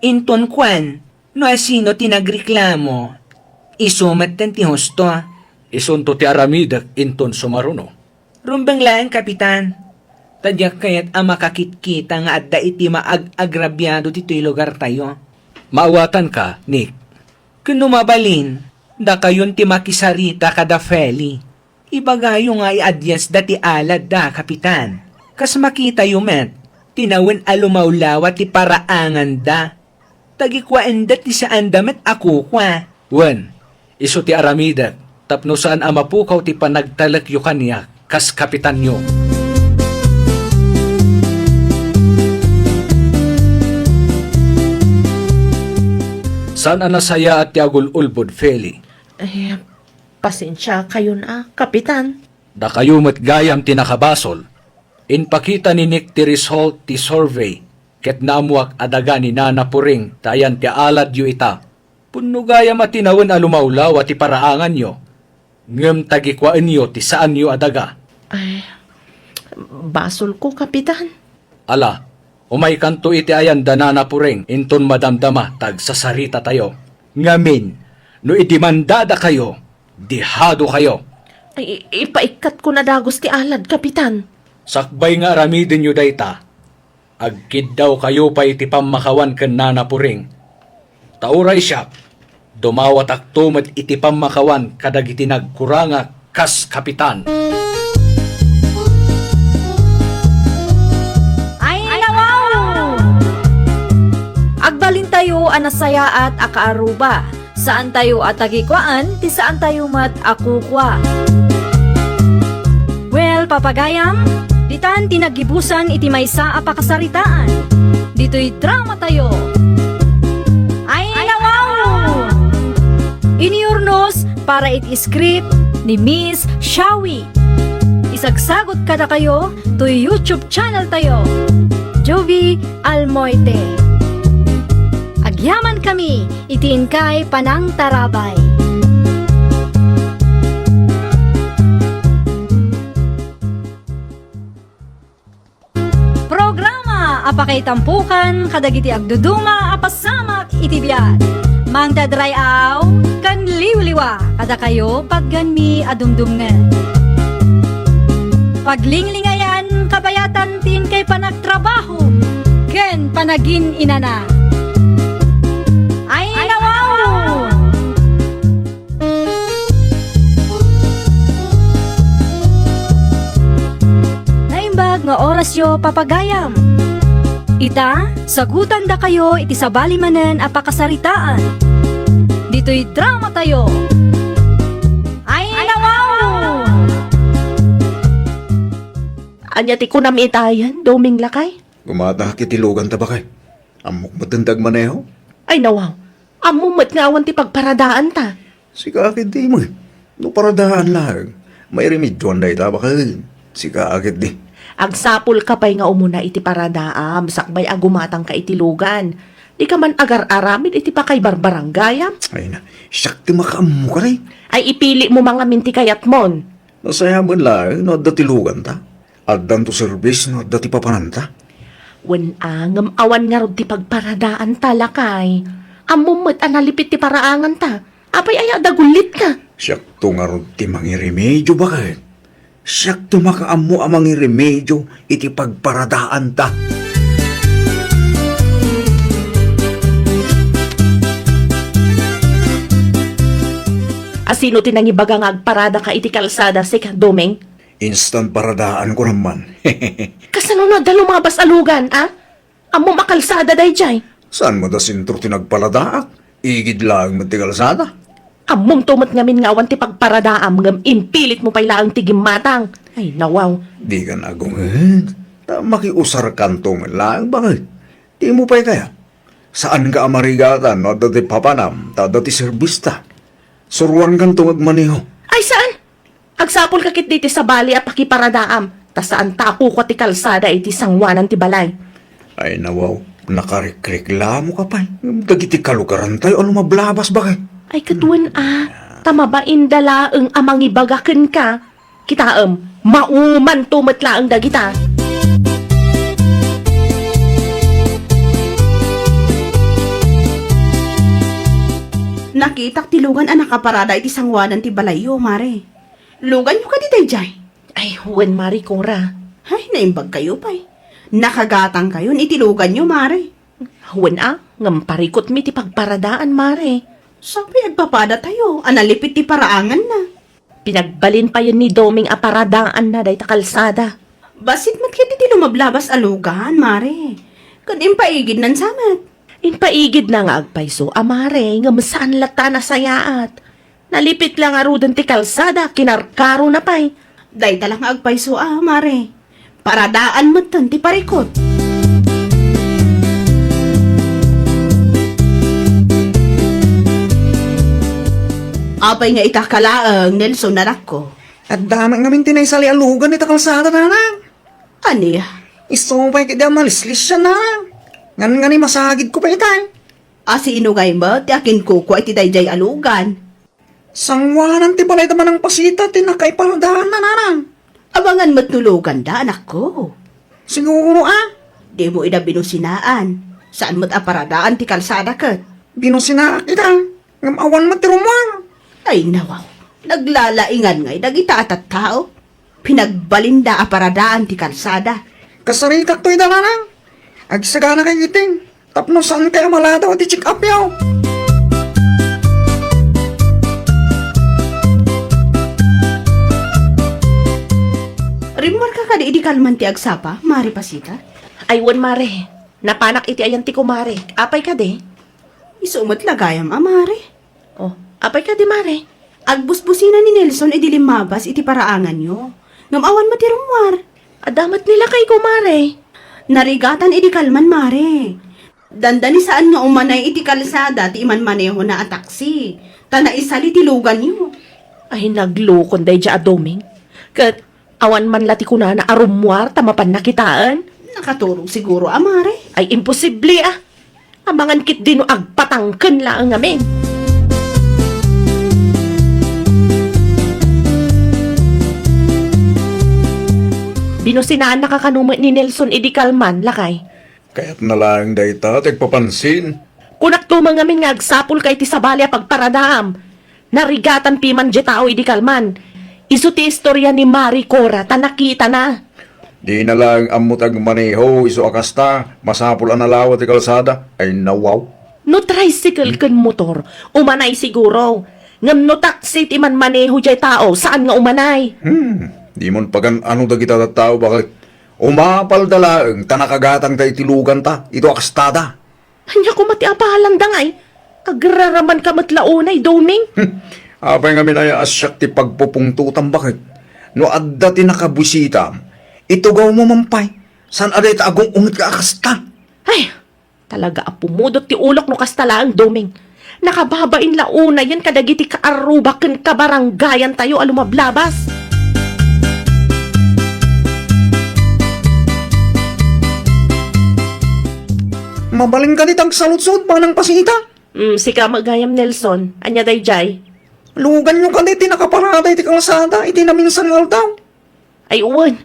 Inton kuan, no asino ti nagreklamo, isu metten ti husto. Isunto ti aramidek inton sumaruno. Rumbeng laeng, Kapitan, ta diak kayat a makakitkita nga adda iti maag-agrabiado ditoy lugartayo. Maawatanka, Nick. Ken no mabalin, dakayon ti makisarita kada Feli. Ibagayo nga iadiasda ti aladda, Kapitan. Kas makitayo met, tinawen a lumawlawa ti paraanganda. Tagikuaenda ti saanda met a kukua. Wen, isu ti aramidek tapno saan a mapukaw ti panagtalekyo kaniak kas kapitanyo. Saan a nasayaat ti agul-ulbod, Feli. Ay, pasensiakayon a, Kapitan. Dakayo met gayam ti nakabasol. Impakita ni Nick ti result ti survey ket naammuak a daga ni Nana Puring ta ayan ti aladyo ita. Pudno gayam a tinawen a lumawlawa ti paraanganyo, ngem tagikuaenyo ti saanyo a daga. Ay, basolko, Kapitan. Ala, umaykanto iti ayan da Nana Puring inton madamdama ta agsasaritatayo. Ngamin, no idimandadakayo, dihadokayo. I-, ipaikkatko na dagus ti alad, Kapitan. Sakbay nga aramidenyo dayta, agkiddawkayo pay iti pammakawan ken Nana Puring. Ta uray siak, dumawatakto met iti pammakawan kadagiti nagkuranga kas kapitan. Ay, nawaw! Agbalintayo a nasayaat a kaaruba. Saantayo a tagikuaan ti saantayo met a kukua. Well, papagayam, ditan ti naggibusan iti maysa a pakasaritaan. Ditoy dramatayo. Ay, nawaw! Inurnos para iti script ni Miss Shawi. Isagsagot kadakayo toy YouTube channel tayo, Jovie Almoite. Agyaman kami iti inkay panangtarabay. Programa a pakaitampokan kadagiti agduduma a pasamak iti biag. Mangdadray-aw ken liwliwa kadakayo, patgenmi a dumdumngeg. Paglinglingayan, kabayatan ti inkay panagtrabaho ken panagin-inana. Ay, nawaw! Naimbag nga orasyo, papagayam. Ita, sagutandakayo iti sabali manen a pakasaritaan. Ditoy dramatayo. Ay, nawaw! Ania ti kunam itayen, Doming lakay? Gumatangak iti luganta, bakay. Ammok met ti agmaneho? Ay, nawaw. Ammom met nga awan ti pagparadaanta. Sika a ketdi met. No paradaan laeng, mairemedioan dayta, bakay. Sika a ketdi. Agsapulka pay nga umuna iti paradaam sakbay a gumatangka iti lugan. Dika man agar-aramid iti pakaibarbarangayam. Ay na, siak ti makaammo kadi. Ay, ipilimo mangamin ti kayatmon. Nasayaat laeng no adda ti luganta. Addanto serbis no adda ti papananta. Wen a, ngem awan ngarud ti pagparadaanta, lakay. Ammom met a nalipit ti paraanganta. Apay aya a dagullitka? Siakto ngarud ti mangiremedio, baket. Siakto makaammo a mangiremedio iti pagparadaanta. A sino ti nangibaga nga agparadaka iti kalsada, sika, Doming? Instant paradaan ko naman. Kasano no adda lumabas a lugan, a? Ammom a kalsada daydiay. Saan met a sentro ti nagparadaak? Igid laeng met ti kalsada. Ammomto met ngamin nga awan ti pagparadaam ngem impilitmo pay laeng ti gimmatang. Ay, nawaw. Dikan agunged. Ta makiusarkanto met laeng, baket. Dimo pay kayat? Saanka a marigatan no adda ti papanam, ta adda ti serbista. Suruankanto nga agmaneho. Ay, saan? Agsapulka ketdi ti sabali a pakiparadaam, ta saanta a kukua ti kalsada iti sanguanan ti balay. Ay, nawaw, nakarikriklamoka pay. Ngem dagiti kalugarantayo a lumablabas, baket. Ay, ket wen a, ta mabainda laeng a mangibaga kenka. Kitaem, maumanto met laeng dagita. Nakitak ti lugan a nakaparada iti sanguanan ti balayyo, Mare. Luganyo kadi daydiay? Ay, wen, Mare Cora. Ay, naimbagkayo pay. Nakagatangkayon iti luganyo, Mare. Wen a, ngem parikutmi ti pagparadaan, Mare. Sapay agpapadatayo a nalipit ti paraanganna. Pinagbalin payen ni Doming a paradaanna dayta kalsada. Bassit met ketdi ti lumablabas a lugan, Mare. Ket impaigidnan sa met. Impaigidna nga agpayso a, Mare, ngem saan latta a nasayaat. Nalipit la ngaruden ti kalsada, kinarkarona pay. Dayta la nga agpayso a, Mare. Paradaan metten ti parikut. Apay nga ita ka laeng, Nelson, anakko? Adda met ngamin ti naisali a lugan ita kalsada, nanang. Ania? Isu pay ketdi a malislisian, nanang. Ngan, ngani masagidko pay itay. A sino ngay met ti akinkukua iti daydiay a lugan? Sanguanan ti balay da Manang Pasita ti nakaiparadaanna, nanang. Amangan met no luganda, anakko. Siguro a. Dimo ida binusinaan. Saan met a paradaan ti kalsada ket. Binusinaak ida, ngem awan met ti rummuar. Ay, nawaw. Naglalaingan ngay dagita a tattao. Pinagbalinda a paradaan ti kalsada. Kasaritakto ida, Manang. Agsaganakay iting tapno saankay a maladaw iti check-upyo. Rimmuarka kadi idi kalman ti agsapa, Mare Pasita? Ay, wen, Mare. Napanak iti ayan ti kumare. Apay kadi? Isu met la gayam a, Mare. Oh, apay kadi, Mare? Agbusbusina ni Nelson idi limmabas iti paraanganyo. Ngem awan met ti rummuar. Adda met ni lakayko, Mare. Narigatan idi kalman, Mare. Dandani saan nga umanay iti kalsada ti imanmanehona a taksi, ta naisali ti luganyo. Ay, naglukon daydiay a Doming. Ket awan man la ti kunana a rummuar ta mapanna kitaen. Nakaturog siguro a, Mare. Ay, imposible, a. Amangan ketdi no agpatangken laeng ngamin. Binusinaannaka kano met ni Nelson idi kalman, lakay? Kayatna laeng dayta ti agpapansin. Kunakto met ngamin nga agsapulka iti sabali a pagparadaam. Narigatan piman diay tao idi kalman. Isu ti istoria ni Mare Cora ta nakitana. Dina laeng ammo ti agmaneho isu a kasta, masapul a nalawa ti kalsada. Ay, nawaw. No tricycle ken motor, umanay siguro. Ngem no taksi ti manmaneho diay tao, saan nga umanay? Hmm, dimon pagan-ano dagita tattao, baket. Umapalda laeng ta nakagatangta iti luganta, ito a kastada. Ania koma ti apalanda ngay? Agraramanka met la unay, Doming. Hmm. Apay ngamin aya a siak ti pagpupungtotam, baket? No adda ti nakabuisitam, itugawmo man pay. Saan a dayta agung-ungetka a kasta? Ay, talaga a pumudot ti ulok no kasta laeng, Doming. Nakababain la unayen kadagiti kaarrubak ken kabaranggayantayo a lumablabas. Mabalin kadi ti agsaludsod, Manang Pasita? Mm, sika met gayam, Nelson. Ania daydiay? Luganyo kadi ti nakaparada iti kalsada iti naminsan nga aldaw? Ay, wen.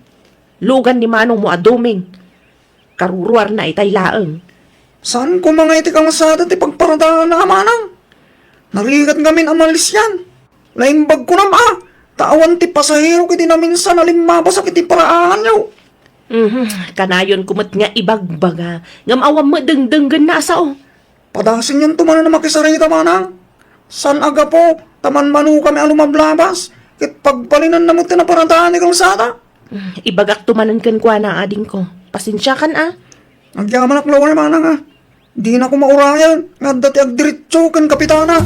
Lugan ni manongmo a Doming. Karuruarna itay laeng. Saan koma nga iti kalsada ti pagparadaanna a manang? Narigat ngamin a malisian. Naimbag kunam a, ta awan ti pasahero iti naminsan a limmabasak iti paraanganyo. Mhm, kanayonko met nga ibagbaga, ngem awan met dengdenggenna a sao. Padasenyonto manen a makisarita, manang. Saan a gapu ta manmanokami a lumablabas, ket pagbalinanna met ti naparadaan ti kalsada. Ibagakto manen kenkuana, adingko. Pasensiakan a. Agyamanak la unay, manang, a. Dinako maurayan nga adda ti agdiretso ken kapitana.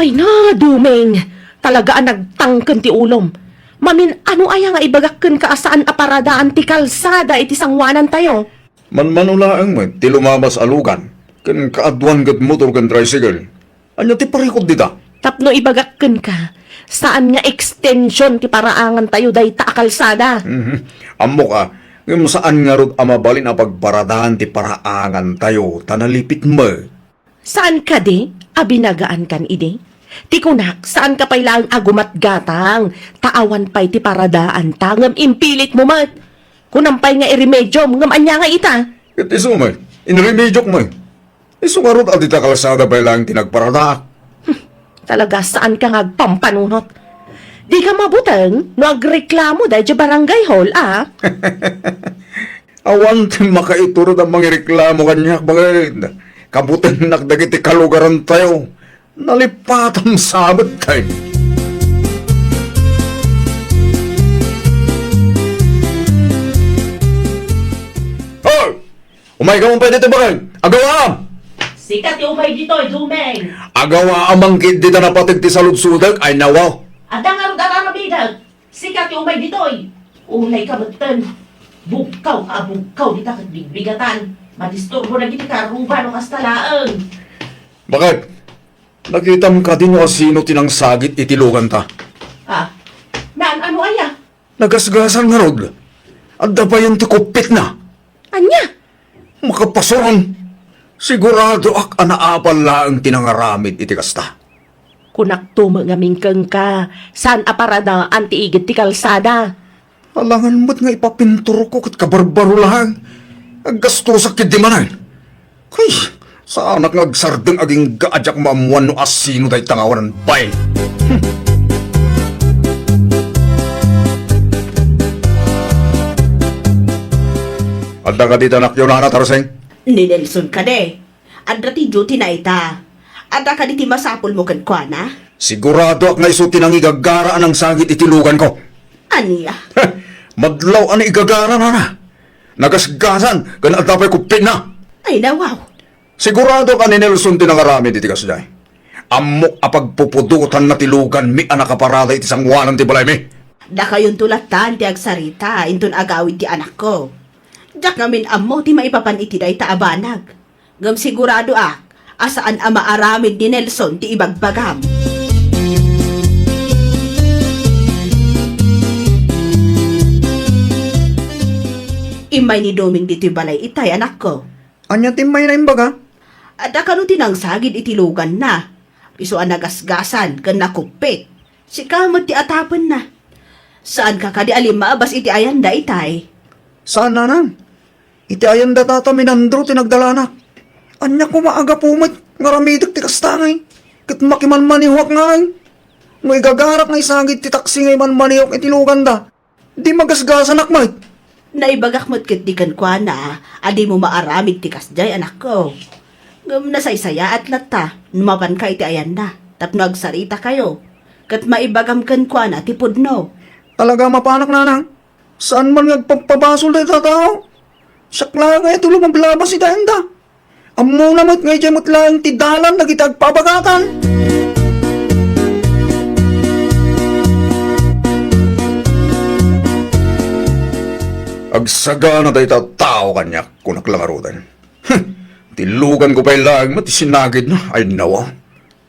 Ay na, Doming! Talaga a nagtangken ti ulom. Mamin-ano aya nga ibagak kenka a saan a paradaan ti kalsada iti sangoanantayo? Manmano laeng met ti lumabas a lugan, ken kaaduan ket motor ken tricycle. Ania ti parikut dita? Tapno ibagak kenka, saan nga ekstension ti paraangantayo dayta a kalsada. Mhm. Ammok a, ngem saan ngarud a mabalin a pagparadaan ti paraangantayo ta nalipit met. Saan kadi a binagaankan idi? Ti kunak, saanka pay laeng a gumatgatang, ta awan pay ti paradaanta, ngem impilitmo met. Kunam pay nga iremediom, ngem ania nga ita? Ket isu met, inremediok met. Isu ngarud a dita kalsada pay laeng ti nagparadaak. Hmm, talaga saanka nga agpampanunot. Dika mabuteng no agreklamo daydiay barangay hall, a? Awan ti makaiturod a mangireklamo kaniak, baket. Kabutengnak dagiti kalugarantayo. Nalipatam sa met, tay. Hoy! Umayka man pay ditoy, baket. Agawaam! Sika ti umay ditoy, Doming. Agawaam man ketdi ta napateg ti saludsodek, ay nawa. Adda ngarud a raramidek. Sika ti umay ditoy. Ulayka metten. Bugkaw ka a bugkaw dita ket bigbigatan. Madisturbo dagiti kaarruba no kasta laeng. Baket? Nakitam kadi no asino ti nangsagit iti luganta? Ah, naan-ano aya? Nagasgasan ngarud. Adda payen ti kuppitna. Ania? Makapasuron. Siguradoak a naapal laeng ti nangaramid iti kasta. Kunakto met ngamin kenka, saan a paradaan ti igid ti kalsada. Alangan met nga ipapinturko ket kabarbaro laeng. Aggastosak ketdi manen. Kuskus! Saanak nga agsardeng agingga a diak maammuan no asino dayta nga awanan bain. Hmm. Adda kadi ti anakyo, Nana Tarsing? Ni Nelson kadi. Adda ti duty na ita. Adda kadi ti masapulmo kenkuana? Siguradoak nga isu ti nangigagara a nangsagid iti luganko. Ania? Madlaw a naigagara, Nana. Nagasgasan ken adda pay kuppitna. Ay, nawaw. Siguradoak a ni Nelson ti nangaramid iti kasdiay. Ammok a pagpupudotanna ti luganmi a nakaparada iti sangoanan ti balaymi. Dakayonto lattan ti agsarita inton agawid ti anakko. Diak ngamin ammo ti maipapan iti dayta a banag. Ngem siguradoak a saan a maaramid ni Nelson ti ibagbagam. Immay ni Doming ditoy balay itay, anakko. Ania ti immayna imbaga? Adda kano ti nangsagid iti luganna. Isu a nagasgasan ken nakuppit. Sika met ti atapenna. Saanka kadi a limmabas iti ayanda itay? Saan, Nanang. Iti ayanda tata Minandro ti nagdalanak. Ania koma a gapu met nga aramidek ti kasta ngay? Ket makimanmanehoak ngay. No igagarak nga isagid ti taksi nga imanmanehok iti luganda, di magasgasanak met. Naibagak met ketdi kenkuana a dimo maaramid ti kasdiay, anakko. Ngem nasaysayaat latta no mapanka iti ayanda tapno agsaritakayo ket maibagam kenkuana ti pudno. Talaga a mapanak, Nanang. Saan man nga agpabpabasol dayta a tao. Siak laeng ngay ti lumablabas iti ayanda. Ammona met nga idiay met laeng ti dalan dagiti agpabagatan. Agsagana dayta a tao kaniak, kunak la ngaruden. Hm, ti luganko pay laeng met ti sinagidna, ay nawa.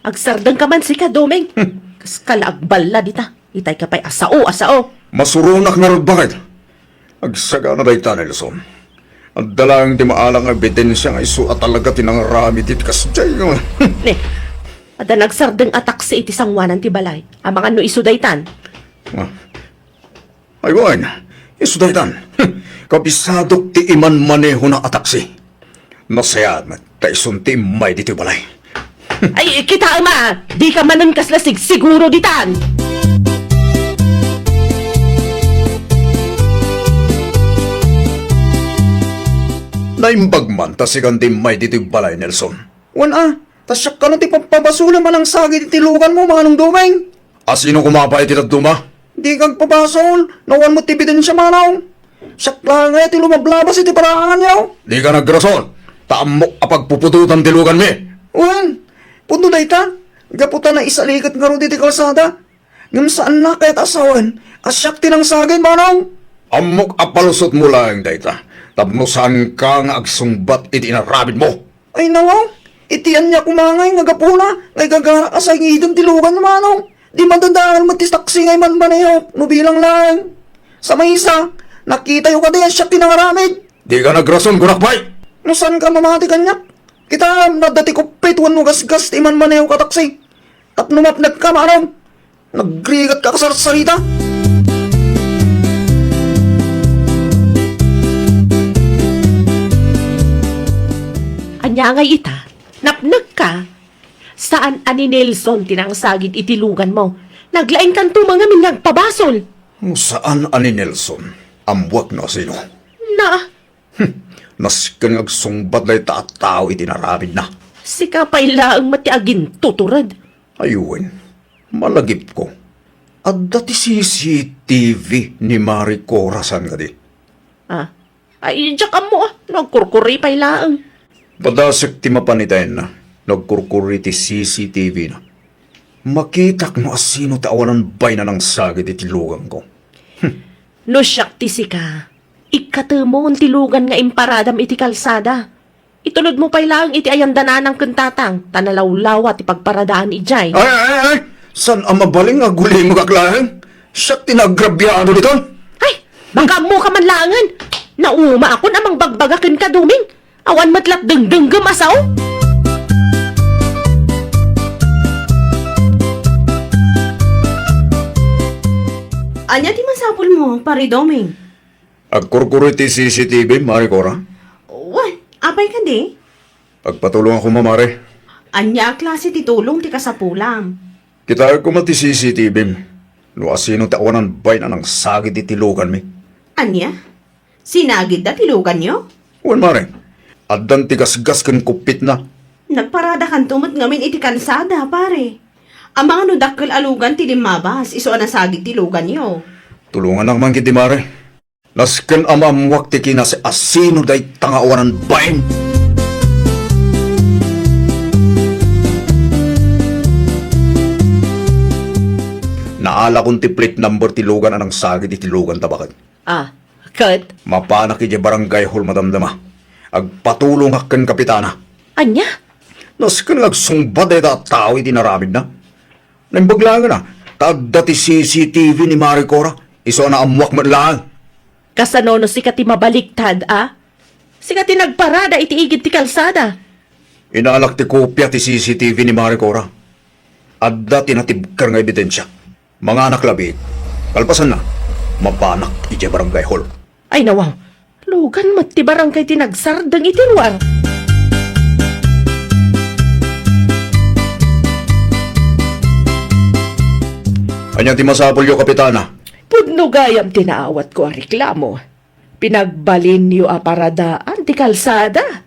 Agsardengka man sika, Doming. Hmm. Kaska la agballa dita. Itay ka pay a sao a sao. Masuronak ngarud, baket. Agsagana dayta, Nelson. Adda laeng ti maalang nga ebidensia nga isu a talaga ti nangaramid iti kasdiay nga. Ne, adda nagsardeng a taksi iti sangoanan ti balay. Amangan no isu daytan. Ah. Ay wen, isu daytan. Kabisadok ti imanmanehona a taksi. Nasayaat met ta isun ti immay ditoy balay. Ay, kitaem a, dika manen kasla sigsiguro ditan. Naimbag man ta sikan ti immay ditoy balay, Nelson. Wen a, ta siak kano ti pabpabasolem a nangsagid iti luganmo, Manong Doming. A sino koma pay ti dadduma? Dika agpabasol, no awan met ti ebidensia, Manong. Siak laeng ngay ti lumablabas iti paraanganyo. Dika nagrason, ta ammok a pagpupudotan ti luganmi. Wen, pudno dayta, gapu ta naisaliket ngarud iti kalsada. Ngem saanna kayat a sawen a siak ti nangsagid, Manong. Ammok a palusotmo laeng dayta, tapno saanka nga agsungbat iti inaramidmo. Ay, nawaw, iti ania koma ngay nga gapuna nga igagarak a sangiden ti lugan, Manong? Di madadael met ti taksi nga imanmanehok no bilang laeng. Sa maysa, nakitayo kadi a siak ti nangaramid? Dika nagrason, kunak pay! No saanka mamati kaniak, kitaem, adda ti kuppit wenno gasgas ti imanmanehok a taksi. Tapno mapnekka, Manong. Nagrigat ka a kasarsarita. Ania ngay ita? Napnekka? Saan a ni Nelson ti nangsagid iti luganmo. Naglaingkanto man ngamin nga agpabasol. No saan a ni Nelson, ammoak no asino. Na, Hmm, nasken nga agsungbat dayta a tao iti inaramidna. Sika pay laeng met ti agintutured. Ay wen, malagipko. Adda ti C C T V ni Mari Cora, saan kadi? Ah, ay, diak ammo, ah, no agkurkuri pay laeng. Padasek ti mapan iti ayanna, no agkurkuri ti C C T V na. Makitak no asino ti awanan bayna nangsagid iti lugangko. Hmm. No siak ti sika, ikkatemon ti lugan nga imparadam iti kalsada. Itulodmo pay laeng iti ayanda nanang ken tatang, ta nalawlawa ti pagparadaan idiay. Ay, ay, ay! Saan a mabalin nga agulimegak laeng? Siak ti naagrabiado ditoy. Ay, makaammoka man laengen. Naumaakon a mangbagbaga kenka, Doming. Awan met lat dengdenggem a sao. Ania ti masapulmo, Pari Doming? Agkurkuri ti C C T V, Mari Cora. Wen, apay kadi? Agpatulong ako, mare. Ania a klase ti tulong ti kasapulam? Kitaek koma ti C C T V. No asino ti awanan bain a nangsagid iti luganmi. Ania? Sinagidda ti luganyo? Wen, mare. Addan ti gasgas ken kuppitna. Nagparadakanto met ngamin iti kalsada, pare. Amangan no dakkel a lugan ti limmabas, isu a nasagid ti luganyo. Tulongannak man ketdi, mare. Nasken a maammoak ti kinasi-asino dayta nga awanan bain. Naalakon ti plate number ti lugan a nangsagid iti luganta, baket. Ah, ket? Mapanak idiay barangay hall madamdama. Agpatulongak ken kapitana. Ania? Nasken nga agsungbat dayta a tao iti inaramidna. Naimbag laeng a, ta adda ti C C T V ni Mare Cora, isu a naammoak met laeng. Kasano no sika ti mabaliktad, a? Sika ti nagparada iti igid ti kalsada. Inalak ti kopia ti C C T V ni Mare Cora. Adda ti natibker nga ebidensia. Manganak labi. Kalpasanna, mapanak idiay barangay hall. Ay, nawaw. Lugan met ti barangay ti nagsardeng iti ruar. Ania ti masapulyo, Kapitana? Pudno gayam ti naawatko a reklamo. Pinagbalinyo a paradaan ti kalsada.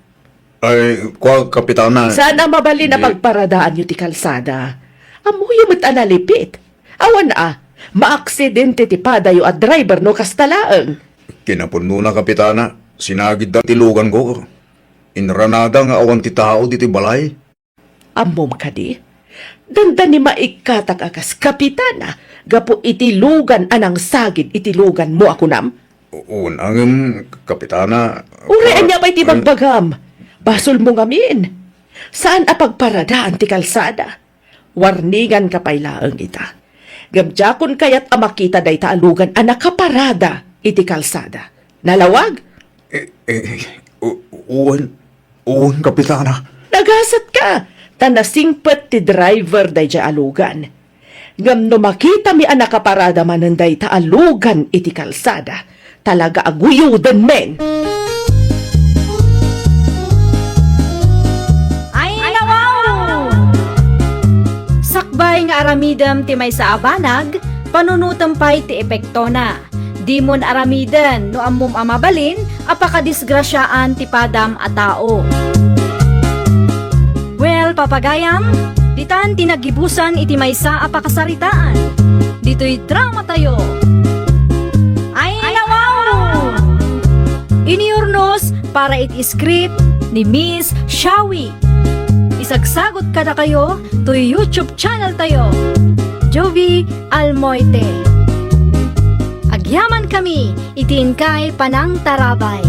Ay, kua, Kapitana. Saan a mabalin a pagparadaanyo ti kalsada? Ammoyo met a nalipit. Awan a, maaksidente ti padayo a driver no kasta laeng. Kinapudnona, Kapitana, sinagidda ti luganko. Inranada nga awan ti tao ditoy balay. Ammom kadi? Dandani maikkatak a kas kapitana gapu iti lugan a nangsagid iti luganmo a kunam? Wen, ngem, Kapitana, uray ania pay ti bagbagam, basolmo ngamin. Saan a pagparadaan ti kalsada. Warninganka pay laeng ita. Ngem diakon kayat a makita dayta a lugan a nakaparada iti kalsada. Nalawag? Eh, eh, u-, wen, wen, Kapitana. Nagasatka, ta nasingpet ti driver daydiay a lugan. Ngem no makitami a nakaparada manen dayta a lugan iti kalsada, talaga a guyodenmin. Ay, nawaw! Sakbay nga aramidem ti maysa a banag, panunotem pay ti epektona. Dimon aramiden no ammom a mabalin a pakadisgrasiaan ti padam a tao. Well, papagayam, ditan ti nagibusan iti maysa a pakasaritaan. Ditoy dramatayo. Ay, nawaw! Inurnos para iti script ni Miss Shawi. Isagsagot kadakayo toy YouTube channel tayo, Jovie Almoite. Agyamankami iti inkay panangtarabay.